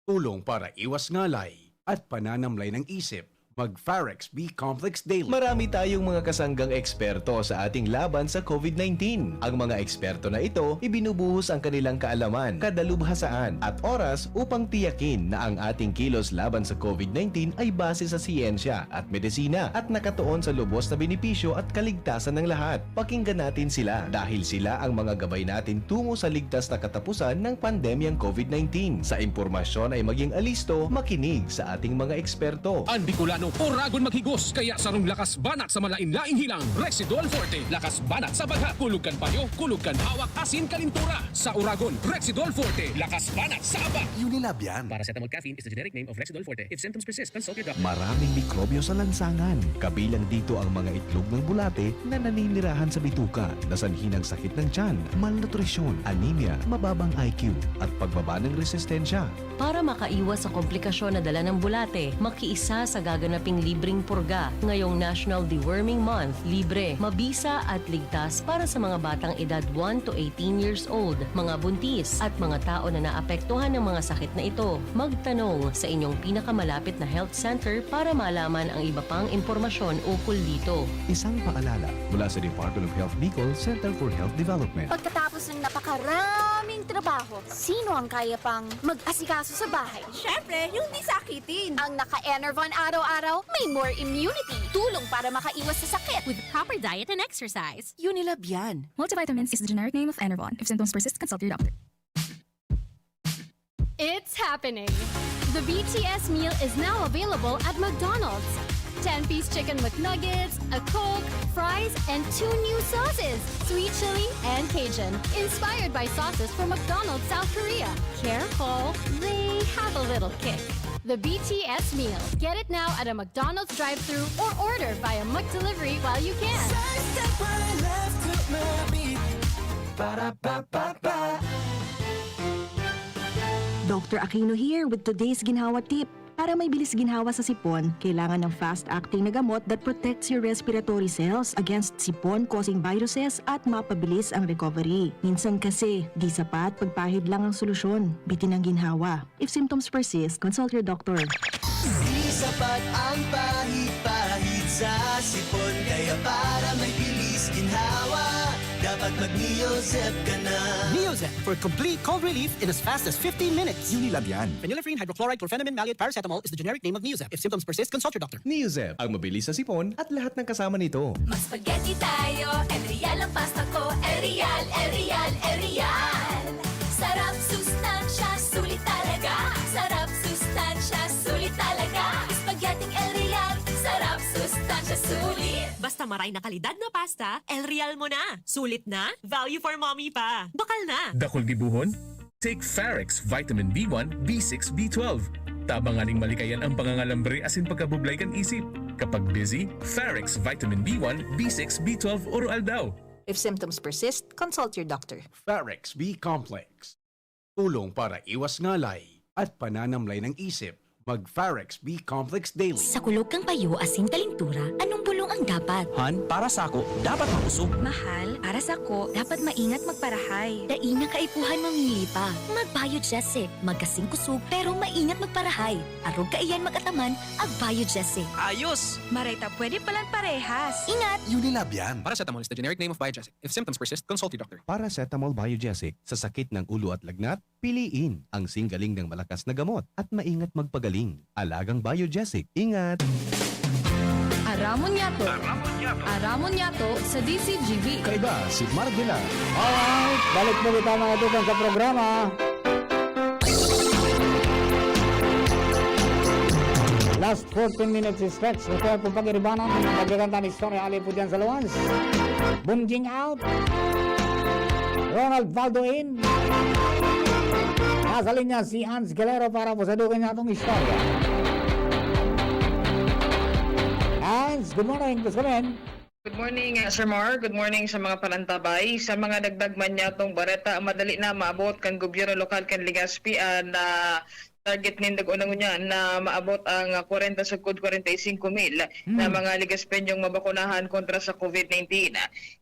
Tulong para iwas ngalay at pananamlay ng isip. Mag-Pharex B Complex Daily. Marami tayong mga kasanggang eksperto sa ating laban sa COVID nineteen. Ang mga eksperto na ito, ibinubuhos ang kanilang kaalaman, kadalubhasaan, at oras upang tiyakin na ang ating kilos laban sa COVID nineteen ay base sa siyensya at medisina at nakatuon sa lubos na benepisyo at kaligtasan ng lahat. Pakinggan natin sila dahil sila ang mga gabay natin tungo sa ligtas na katapusan ng pandemyang COVID nineteen. Sa impormasyon ay maging alisto, makinig sa ating mga eksperto. An Bicolano, oragon maghigos, kaya sarong lakas banat sa malain-laing hilang, Rexidol Forte. Lakas banat sa bagha, kulog kan payo, kulog kan hawak, asin kalintura. Sa oragon, Rexidol Forte, lakas banat sa aba. Unilab yan. Paracetamol caffeine is the generic name of Rexidol Forte. If symptoms persist, consult your doctor. Maraming mikrobyo sa lansangan. Kabilang dito ang mga itlog ng bulate na naninirahan sa bituka, na sanhi ng sakit ng tiyan, malnutrisyon, anemia, mababang I Q, at pagbaba ng resistensya. Para makaiwas sa komplikasyon na dala ng bulate, makiisa sa gaganaping libreng purga ngayong National Deworming Month. Libre, mabisa at ligtas para sa mga batang edad one to eighteen years old, mga buntis, at mga tao na naapektuhan ng mga sakit na ito. Magtanong sa inyong pinakamalapit na health center para malaman ang iba pang impormasyon ukol dito. Isang paalala mula sa Department of Health Bicol, Center for Health Development. Pagkatapos ng napakaraming trabaho, sino ang kaya pang mag-asikaso sa bahay? Siyempre, yung di sakitin. Ang naka-Enervon araw-araw, may more immunity. Tulong para makaiwas sa sakit. With proper diet and exercise. Unilab yan. Multivitamins is the generic name of Enervon. If symptoms persist, consult your doctor. It's happening! The B T S meal is now available at McDonald's. Ten-piece chicken McNuggets, a Coke, fries, and two new sauces, sweet chili and Cajun, inspired by sauces from McDonald's South Korea. Careful, they have a little kick. The B T S meal. Get it now at a McDonald's drive-thru or order via McDelivery while you can. Sidestep right left to my beat. Ba-da-ba-ba-ba. Doctor Aquino here with today's Ginhawa Tip. Para may bilis ginhawa sa sipon, kailangan ng fast-acting na gamot that protects your respiratory cells against sipon-causing viruses at mapabilis ang recovery. Minsan kasi, di sapat pagpahid lang ang solusyon. Bitin ang ginhawa. If symptoms persist, consult your doctor. Di sapat ang pahid-pahid sa sipon, kaya para may bilis ginhawa, dapat mag-Neozep ka na. Neozep for complete cold relief in as fast as fifteen minutes. Unilab yan. Phenylephrine, hydrochloride, chlorphenamine, maleate, paracetamol is the generic name of Neozep. If symptoms persist, consult your doctor. Neozep, ang mabilis sa sipon at lahat ng kasama nito. Mag-spaghetti tayo, El Real ang pasta ko. El Real, El Real, El Real. Sarap, sustansya, sulit talaga. Sarap, sustansya, sulit talaga. Spaghetti El Real. Sarap, sustansya, sulit. Basta maray na kalidad na pasta, El Real mo na. Sulit na, value for mommy pa. Bakal na. Dakul gibohon? Take Pharex Vitamin B one, B six, B twelve. Tabang nganing malikayan ang pangangalambre asin pagkabublay kan isip. Kapag busy, Pharex Vitamin B one, B six, B twelve, oro aldaw. If symptoms persist, consult your doctor. Pharex B Complex. Tulong para iwas ngalay at pananamlay ng isip. Mag-Pharex B Complex Daily. Sa kulog kan payo asin kalintura, anong bulong ang dapat? Han, para sako, dapat makusog. Mahal, para sako, dapat maingat magparahay. Dai na kaipuhan mamili pa. Mag-Biogesic. Magkasing kusog, pero maingat magparahay. Arog kaiyan mag-ataman, ag-Biogesic. Ayos! Maray ta pwede palan parehas. Ingat! Unilab yan. Paracetamol is the generic name of Biogesic. If symptoms persist, consult your doctor. Paracetamol Biogesic. Sa sakit ng ulo at lagnat, piliin ang singgaling ng malakas na gamot at maingat magpagaling. Alagang Biogesic. Ingat! Aramon Yato. Aramon Yato sa D Z G B. Kaiba si Mark Villar. Alright, balik po kita, mga tugang, sa programa. Last fourteen minutes stretch. Ito ang pag-iribanan. Pagkakanta ni Story Ali po dyan sa Luwans. Bunjing out. Ronald Valdo in. Nasa linya si Hans Galero para po sa dugang niya itong istorya. Hans, good morning. Please come in. Good morning, uh, Sir Mar. Good morning sa mga panantabay. Sa mga dagdag man niya itong bareta, madali na maabot kan gobyerno lokal kan Legazpi, ah, na Target ninda ko na ngunyan na maabot ang, ah, kwarenta sagkod kwarenta y singko mil na Hmm. mga Legaspeñong mabakunahan kontra sa COVID nineteen.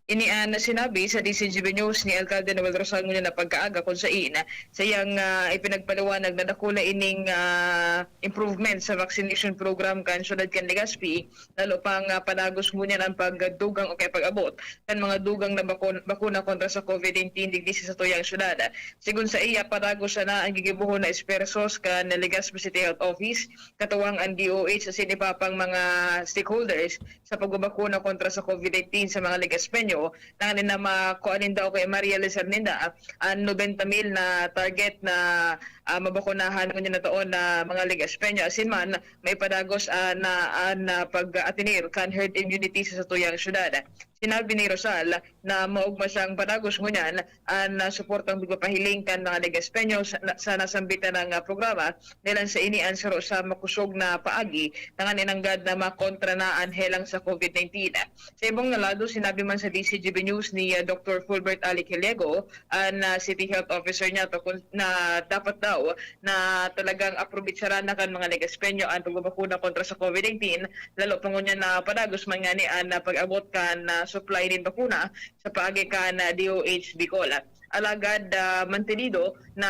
Ini an sinabi sa D C G B News ni Alkalde Noel Rosal ngunyan na pagkaaga, kun sain saiyang, ah, ipinagpaliwanag na dakula ining, ah, improvement sa vaccination program kan syudad kan Legazpi, lalo pang, ah, padagos ngunyan ang pagdugang o kaya pag-abot kan mga dugang na bakon-, bakuna kontra sa COVID nineteen digdi sa satuyang syudad. Sigon saiya, padagos sana an gigibohon na esfuerzos kan Legazpi City Health Office, katuwang an D O H asin iba pang mga stakeholders sa pagbabakuna kontra sa COVID nineteen sa mga Legaspeño, tanganing na makua ninda o kaya ma-realisar ninda an nobenta mil na target na, ah, mabakunahan ngunyan na taon na mga Legaspeño, asin man maipadagos, ah, na an, ah, pag-atinir kan herd immunity sa satuyang syudad. Sinabi ni Rosal na maogma siyang padagos ngunyan an, ah, suportang pigpapahiling kan mga Legaspeño sa, na, sa nasambitan na, ah, programa, dahelan sa ini an saro sa makosog na paagi tanganing nanggad na makontra na an helang sa COVID nineteen. Sa ibang na lado, sinabi man sa D C G B News ni, ah, Doktor Fulbert Alic Heliego, an, ah, City Health Officer niyato, kun, na dapat daw na talagang aprobetsaran na kan mga Legaspeño an pagbabakuna kontra sa COVID nineteen, lalo pa ngunyan na padagos man ngani an, ah, pag-abot kan, ah, supply nin bakuna sa paagi kan, ah, D O H Bicol. Alagad, ah, mantenido na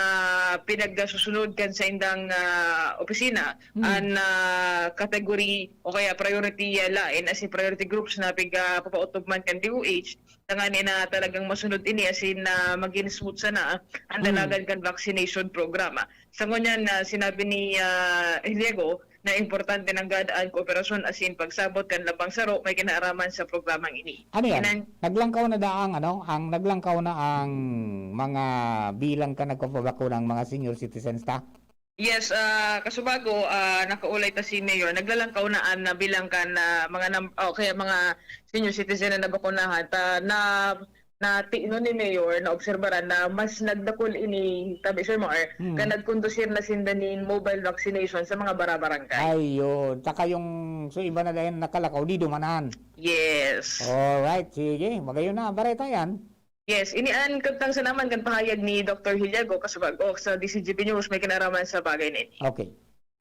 pinagsusunod kan saindang, ah, opisina Hmm. an, ah, category o kaya priority, ah, line, as in priority groups na pig, ah, papaotob man kan D O H, tanganing na talagang masunod ini, as in, ah, magin smooth sana ang Hmm. dalagan kan vaccination program. Sa ngunyan na sinabi ni, ah, Heliego na importante nanggad an kooperasyon asin pagsabot kan labang saro may kinaaraman sa programang ini. Ano yan? Inan- Naglangkaw na da ang, ano, ang naglangkaw na ang mga bilang kan nagpapabakunang mga senior citizens ta? Yes, ah, kasubago, ah, nakaulay ta si Mayor, naglalangkaw na an, ah, bilang kan, ah, mga nam-, o kaya mga senior citizen na nabakunahan. Ta, na, natinon ni Mayor, naobserbaran na mas nagdakul ini, tabi, Sir Mar, Hmm. kan nagkondusir na sinda nin mobile vaccination sa mga barabarangay. Ayun. Tsaka yung, so, iba na dayon nakalakaw, di dumanan. Yes. Alright, sige. Magayon na, bareta yan. Yes, ini an kabtang sa naman kan pahayag ni Doktor Hiliago, kasubag-o sa D C G P News, may kinaraman sa bagay na ini. Okay.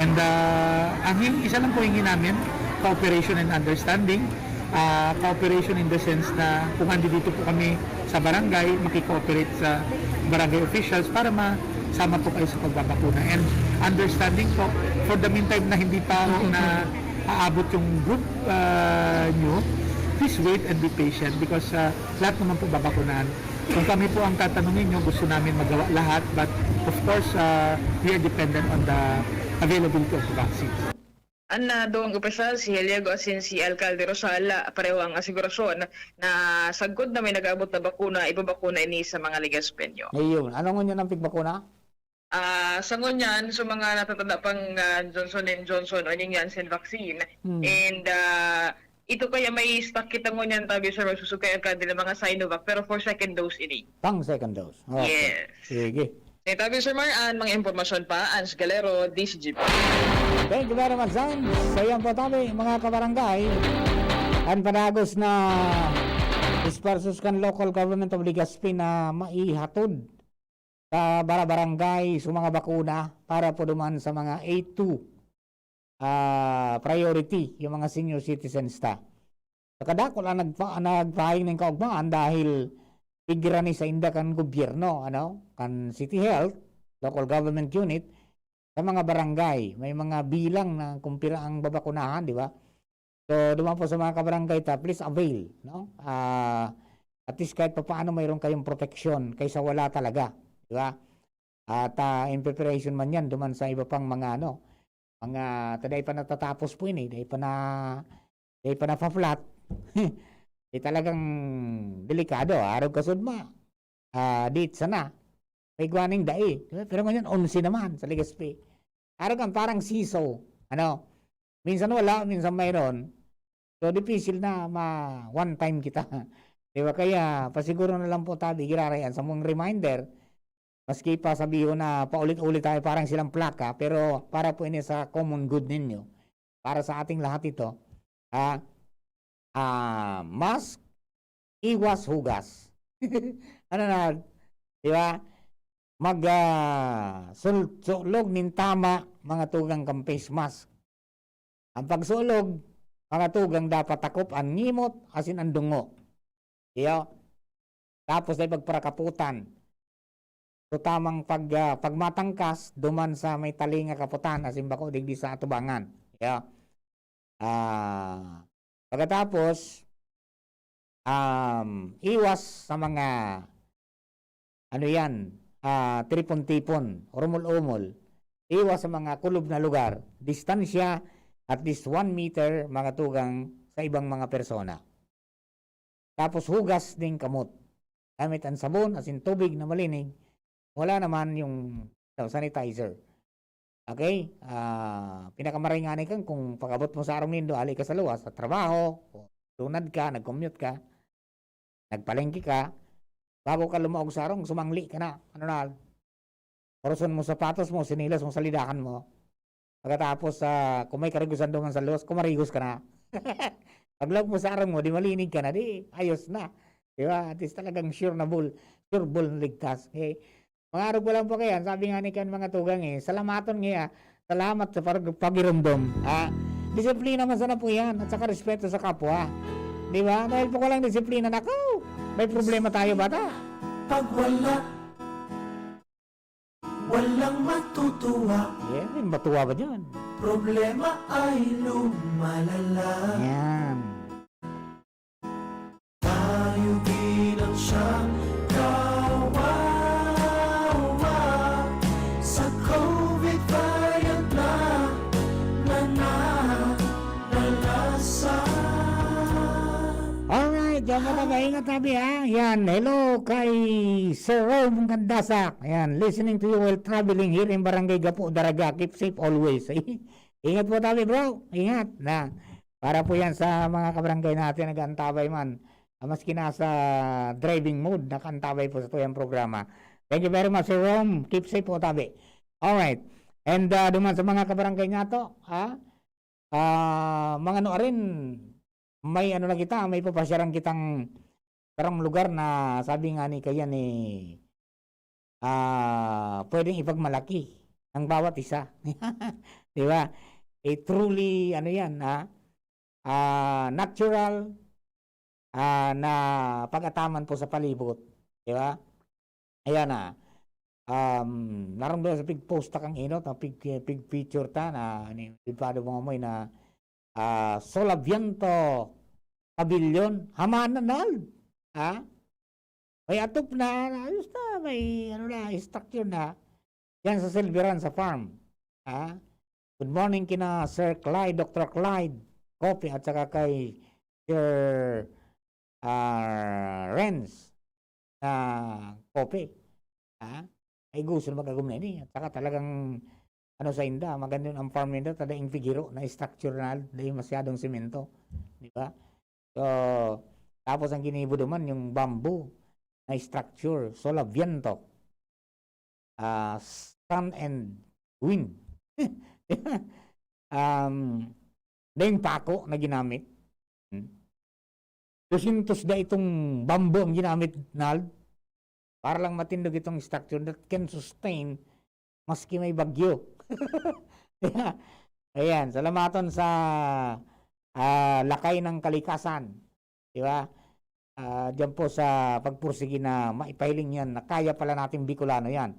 And, ah, ang hin-, isa lang po hingi namin, cooperation and understanding. Ah, cooperation in the sense na kung andito po kami sa barangay, makikooperate sa barangay officials para masama po kayo sa pagbabakuna. And understanding po, for the meantime na hindi pa ho na aabot yung group, ah, nyo, please wait and be patient because, ah, lahat naman po babakunahan. Kung kami po ang tatanungin nyo, gusto namin magawa lahat, but of course, ah, we are dependent on the availability of the vaccines. An, ah, duwang opisyal, si Heliego asin si Alcalde Rosal, ah, pareho ang asigurasyon na sagkod na may nag-aabot na bakuna, ibabakuna ini sa mga Legaspeño. Ayun. Ano ngunyan ang pigbakuna? Ah, sa ngunyan, sa mga natatanda pang, ah, Johnson and Johnson o yung Janssen vaccine. Hmm. And, ah, ito kaya may stock kita ngunyan, tabi, sir, magsusugkay ang kanila mga Sinovac, pero for second dose ini. Pang second dose. Okay. Yes. Sige. Tabi, Sir Mar, an mga impormasyon pa, Ans Galero, D C G P. Thank you very much, Zan. So, yan po, tabi, mga kabarangay, an padagos na esfuerzos kan local government of Legazpi na maihatod sa barabarangay, sa mga bakuna para po duman sa mga A two, ah, priority, yung mga senior citizens ta. Sa kadakul ang nagpa-, nagpahaing nin kaugmaan dahil pigira ni sa inda kan gobyerno, ano, kan City Health, Local Government Unit, sa mga barangay. May mga bilang na kung pira ang babakunahan, di ba? So, duman po sa mga kabarangay ta, please avail, no? Ah, at least kahit papaano mayroon kayong proteksyon kaysa wala talaga, di ba? At, ah, in preparation man yan, duman sa iba pang mga, ano, mga, ta, dai pa natatapos po ini, dai pa na, dai pa nafa-flat. Eh, talagang delikado, arog kasud ma. Ah, date sana. May gwaning dai. Di ba? Pero ngayon, onse naman sa Legazpi. Arog ang parang siso. Ano? Minsan wala, minsan mayroon. So, dipisil na ma-one time kita. Di ba? Kaya, pasiguro na lang po tabi, girarayan sa mong reminder. Maski pa sabihon na paulit-ulit tayo, parang silang plaka, pero para po ini sa common good ninyo. Para sa ating lahat ito. Ah, ah, mask, iwas hugas. Ano na? Di ba? mag, ah, sul-, sulog nin tama, mga tugang, kan face mask. Ang pagsulog, mga tugang, dapat takop an ngimot asin an dungo. Iyo. Tapos dai pagparakaputan. So, tamang pag, ah, pagmatangkas, duman sa may talinga kaputan, asin bako digdi sa atubangan. Iyo. Ah, pagkatapos, um, iwas sa mga, ano yan, ah, tripon-tipon, rumol-umol. Iwas sa mga kulob na lugar. Distansya, at least one meter, mga tugang, sa ibang mga persona. Tapos hugas nin kamot. Gamit ang sabon asin tubig na malinig. Wala naman yung sanitizer. Okay? Ah, pinakamaray ngani kan kung pag-abot mo sa arog nindo, ali ka sa luwas, sa trabaho, o lunad ka, nag-commute ka, nagpalengke ka, bago ka lumaog sa arog, sumangli ka na. Ano na, oroson mo sapatos mo, sinilas mo, salidahan mo. Pagkatapos, ah, kung may karigusan duman sa luwas, kumarigos ka na. Paglaog mo sa arog mo, di malinig ka na, di ayos na. Di ba? At least talagang sure na bul-, sure ball na ligtas. Okay? Mga arog pa lang po kayan, sabi nga ni kan mga tugang eh, "Salamaton nga, salamat sa pag-, pagiromdom." Ah, disiplina man sana po yan, at saka respeto sa kapwa. Di ba? Dahil po walang disiplina, naku, may problema tayo, bata. Pag wala, walang matutuwa. Yeah, may matuwa ba dyan? Problema ay lumalala. Yan. Tayo din ang siyang kawawa sa covid variant na nananalasan. Alright, diyan mo na maingat, tabi, ha? Yan, hello kay Sir Rome Gandasak. Yan, listening to you while traveling here in Barangay Gapo, Daraga. Keep safe always. Ingat po, tabi, bro. Ingat na. Para po yan sa mga kabarangay natin nag-aantabay man. Ah, maski nasa driving mode, nakaantabay po sa tuyang programa. Thank you very much, Sir Rome. Keep safe po, tabi. Alright. And, ah, duman sa mga kabarangay nato, ha? Ah, mga ano rin, may ano na kita, may papasyaran kitang karong lugar na sabi nga ni kaya ni, ah, pwedeng ipagmalaki ng bawat isa. Di ba? Eh, truly, ano yan, ha? Ah, natural, ah, na pag-ataman po sa palibot. Di ba? Ayan na. Um, narong doon sa pig-post ta kang inot, na pig-, pig-feature ta na, ni, pado mo amoy na, ah, Solaviento Pavilion. Haman na, Nald. Ha? May atop na, ayos na, may, ano na, structure na. Yan sa Silveran, sa farm. Ha? Good morning kina Sir Clyde, Doctor Clyde Coffee, at saka kay Sir, ah, Renz na Coffee. Ha? Ay, gusto na mag-agom na ini. At saka talagang, ano sa inda, maganda yun ang farm ninda, talagang figiro na structure na, dahil masyadong semento. Di ba? So, tapos ang ginibo naman, yung bamboo na structure, Solaviento. Ah, sun and wind. Um, daing pako na ginamit. Hmm. Dosyentos da itong bamboo ang ginamit, Nald. Para lang matindog itong structure that can sustain maski may bagyo. Ayan, salamaton sa, ah, lakay ng kalikasan. Di ba? Ah, diyan po sa pagpursige na maipahiling yan, na kaya pala nating Bicolano yan.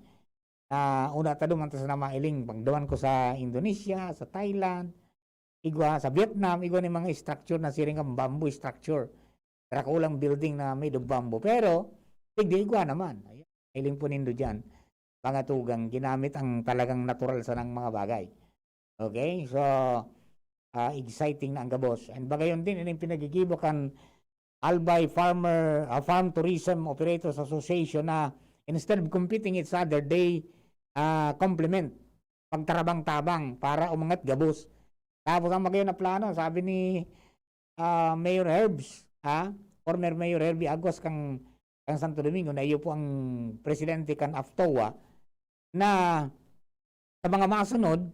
Na una ta duman tas na mailing, pagduman ko sa Indonesia, sa Thailand, igwa, sa Vietnam, igwa ni mga structure na siring ang bamboo structure. Drakulang building na made of bamboo. Pero, digdi igwa naman. Ayan, iling po nindo dyan. Mga tugang, ginamit ang talagang natural sanang mga bagay. Okay? So, ah, exciting na ang gabos. And bagayon din, ining pinagigibo kan Albay Farmer, ah, Farm Tourism Operators Association na instead of competing each other, they, ah, complement. Pagtarabang-tabang para umangat gabos. Tapos ang magayon na plano, sabi ni, ah, Mayor Herbs, ha? Former Mayor Herbie Aguas kang, kang Santo Domingo, na iyo po ang presidente kan aftoa, na sa mga masunod,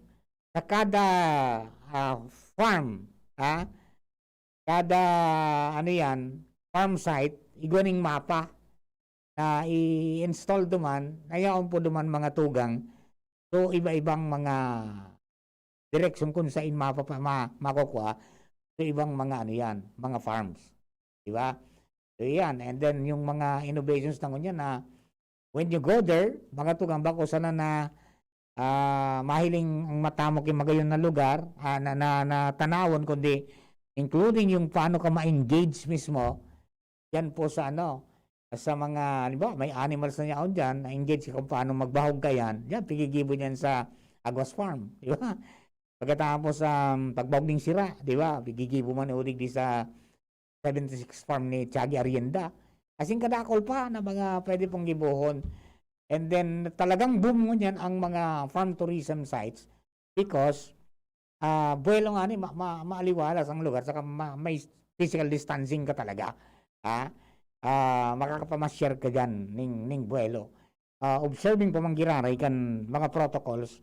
sa kada, ah, farm, ha? Kada, ano yan, farm site, igwa ning mapa. na i-install duman, na yaon po duman mga tugang, so iba-ibang mga direksyon kung saan mapapa-, ma-, makukuha, so ibang mga ano yan, mga farms. Di ba? So yan, and then yung mga innovations na ngunyan na when you go there, mga tugang, bako sana na ah, mahiling ang mata mo ki magayon na lugar, ah, na, na, na tanawon, kundi including yung paano ka ma-engage mismo, yan po sa ano, sa mga, halimbawa, may animals na yaon dyan, na-engage ka kung paano magbahog ka yan, yan, pigigibo niyan sa Aguas Farm, di ba? Pagkatapos, um, pagbahog ng sira, di ba? Pigigibo man o digdi sa seventy-six farm ni Tiagi Arrienda. As in, kadakol pa na mga pwede pong gibohon. And then, talagang boom ngunyan ang mga farm tourism sites because, ah, buwelo nga ni, ma-, ma-, maaliwalas ang lugar, saka ma-, may physical distancing ka talaga. Ha? Ah, makakapamasyar ka dyan ning, ning buwelo. Ah, observing pa man giraray kan mga protocols,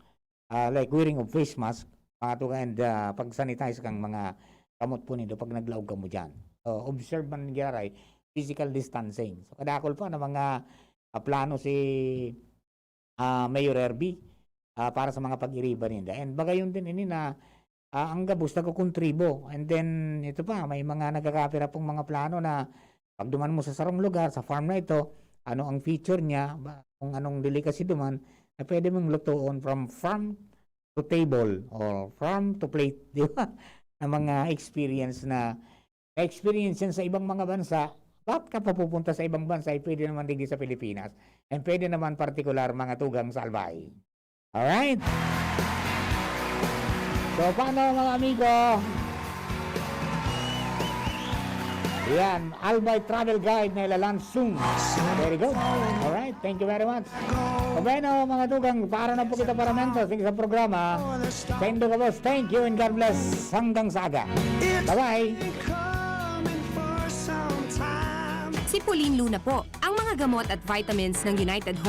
ah, like wearing of face mask, mga tugang, and, ah, pag-sanitize kang mga kamot po nindo pag naglaog kamo diyan. So, observe man giraray, physical distancing. So, kadakol pa na mga, ah, plano si, ah, Mayor Herbie, ah, para sa mga pag-iriba ninda. And bagayon din ini na, ah, ang gabos nagkukontribo. And then, ito pa, may mga nagkakapira pong mga plano na pagduman mo sa sarong lugar, sa farm na ito, ano ang feature niya, ba, kung anong delicacy duman, na pwede mong lutuon from farm to table or farm to plate, di ba? Na mga experience na, na experience yan sa ibang mga bansa, ba't ka papupunta sa ibang bansa, eh, pwede naman digdi sa Pilipinas, and pwede naman partikular mga tugang sa Albay. Alright? So, paano, mga amigo? Yan, Albay Travel Guide na ilalaunch soon. Very good. Alright, thank you very much. So, bueno, mga tugang, para na po kita para mentos sa programa. Sendo ka, boss. Thank you and God bless. Hanggang sa aga. Bye-bye. Si Pauline Luna po, ang mga gamot at vitamins ng United Home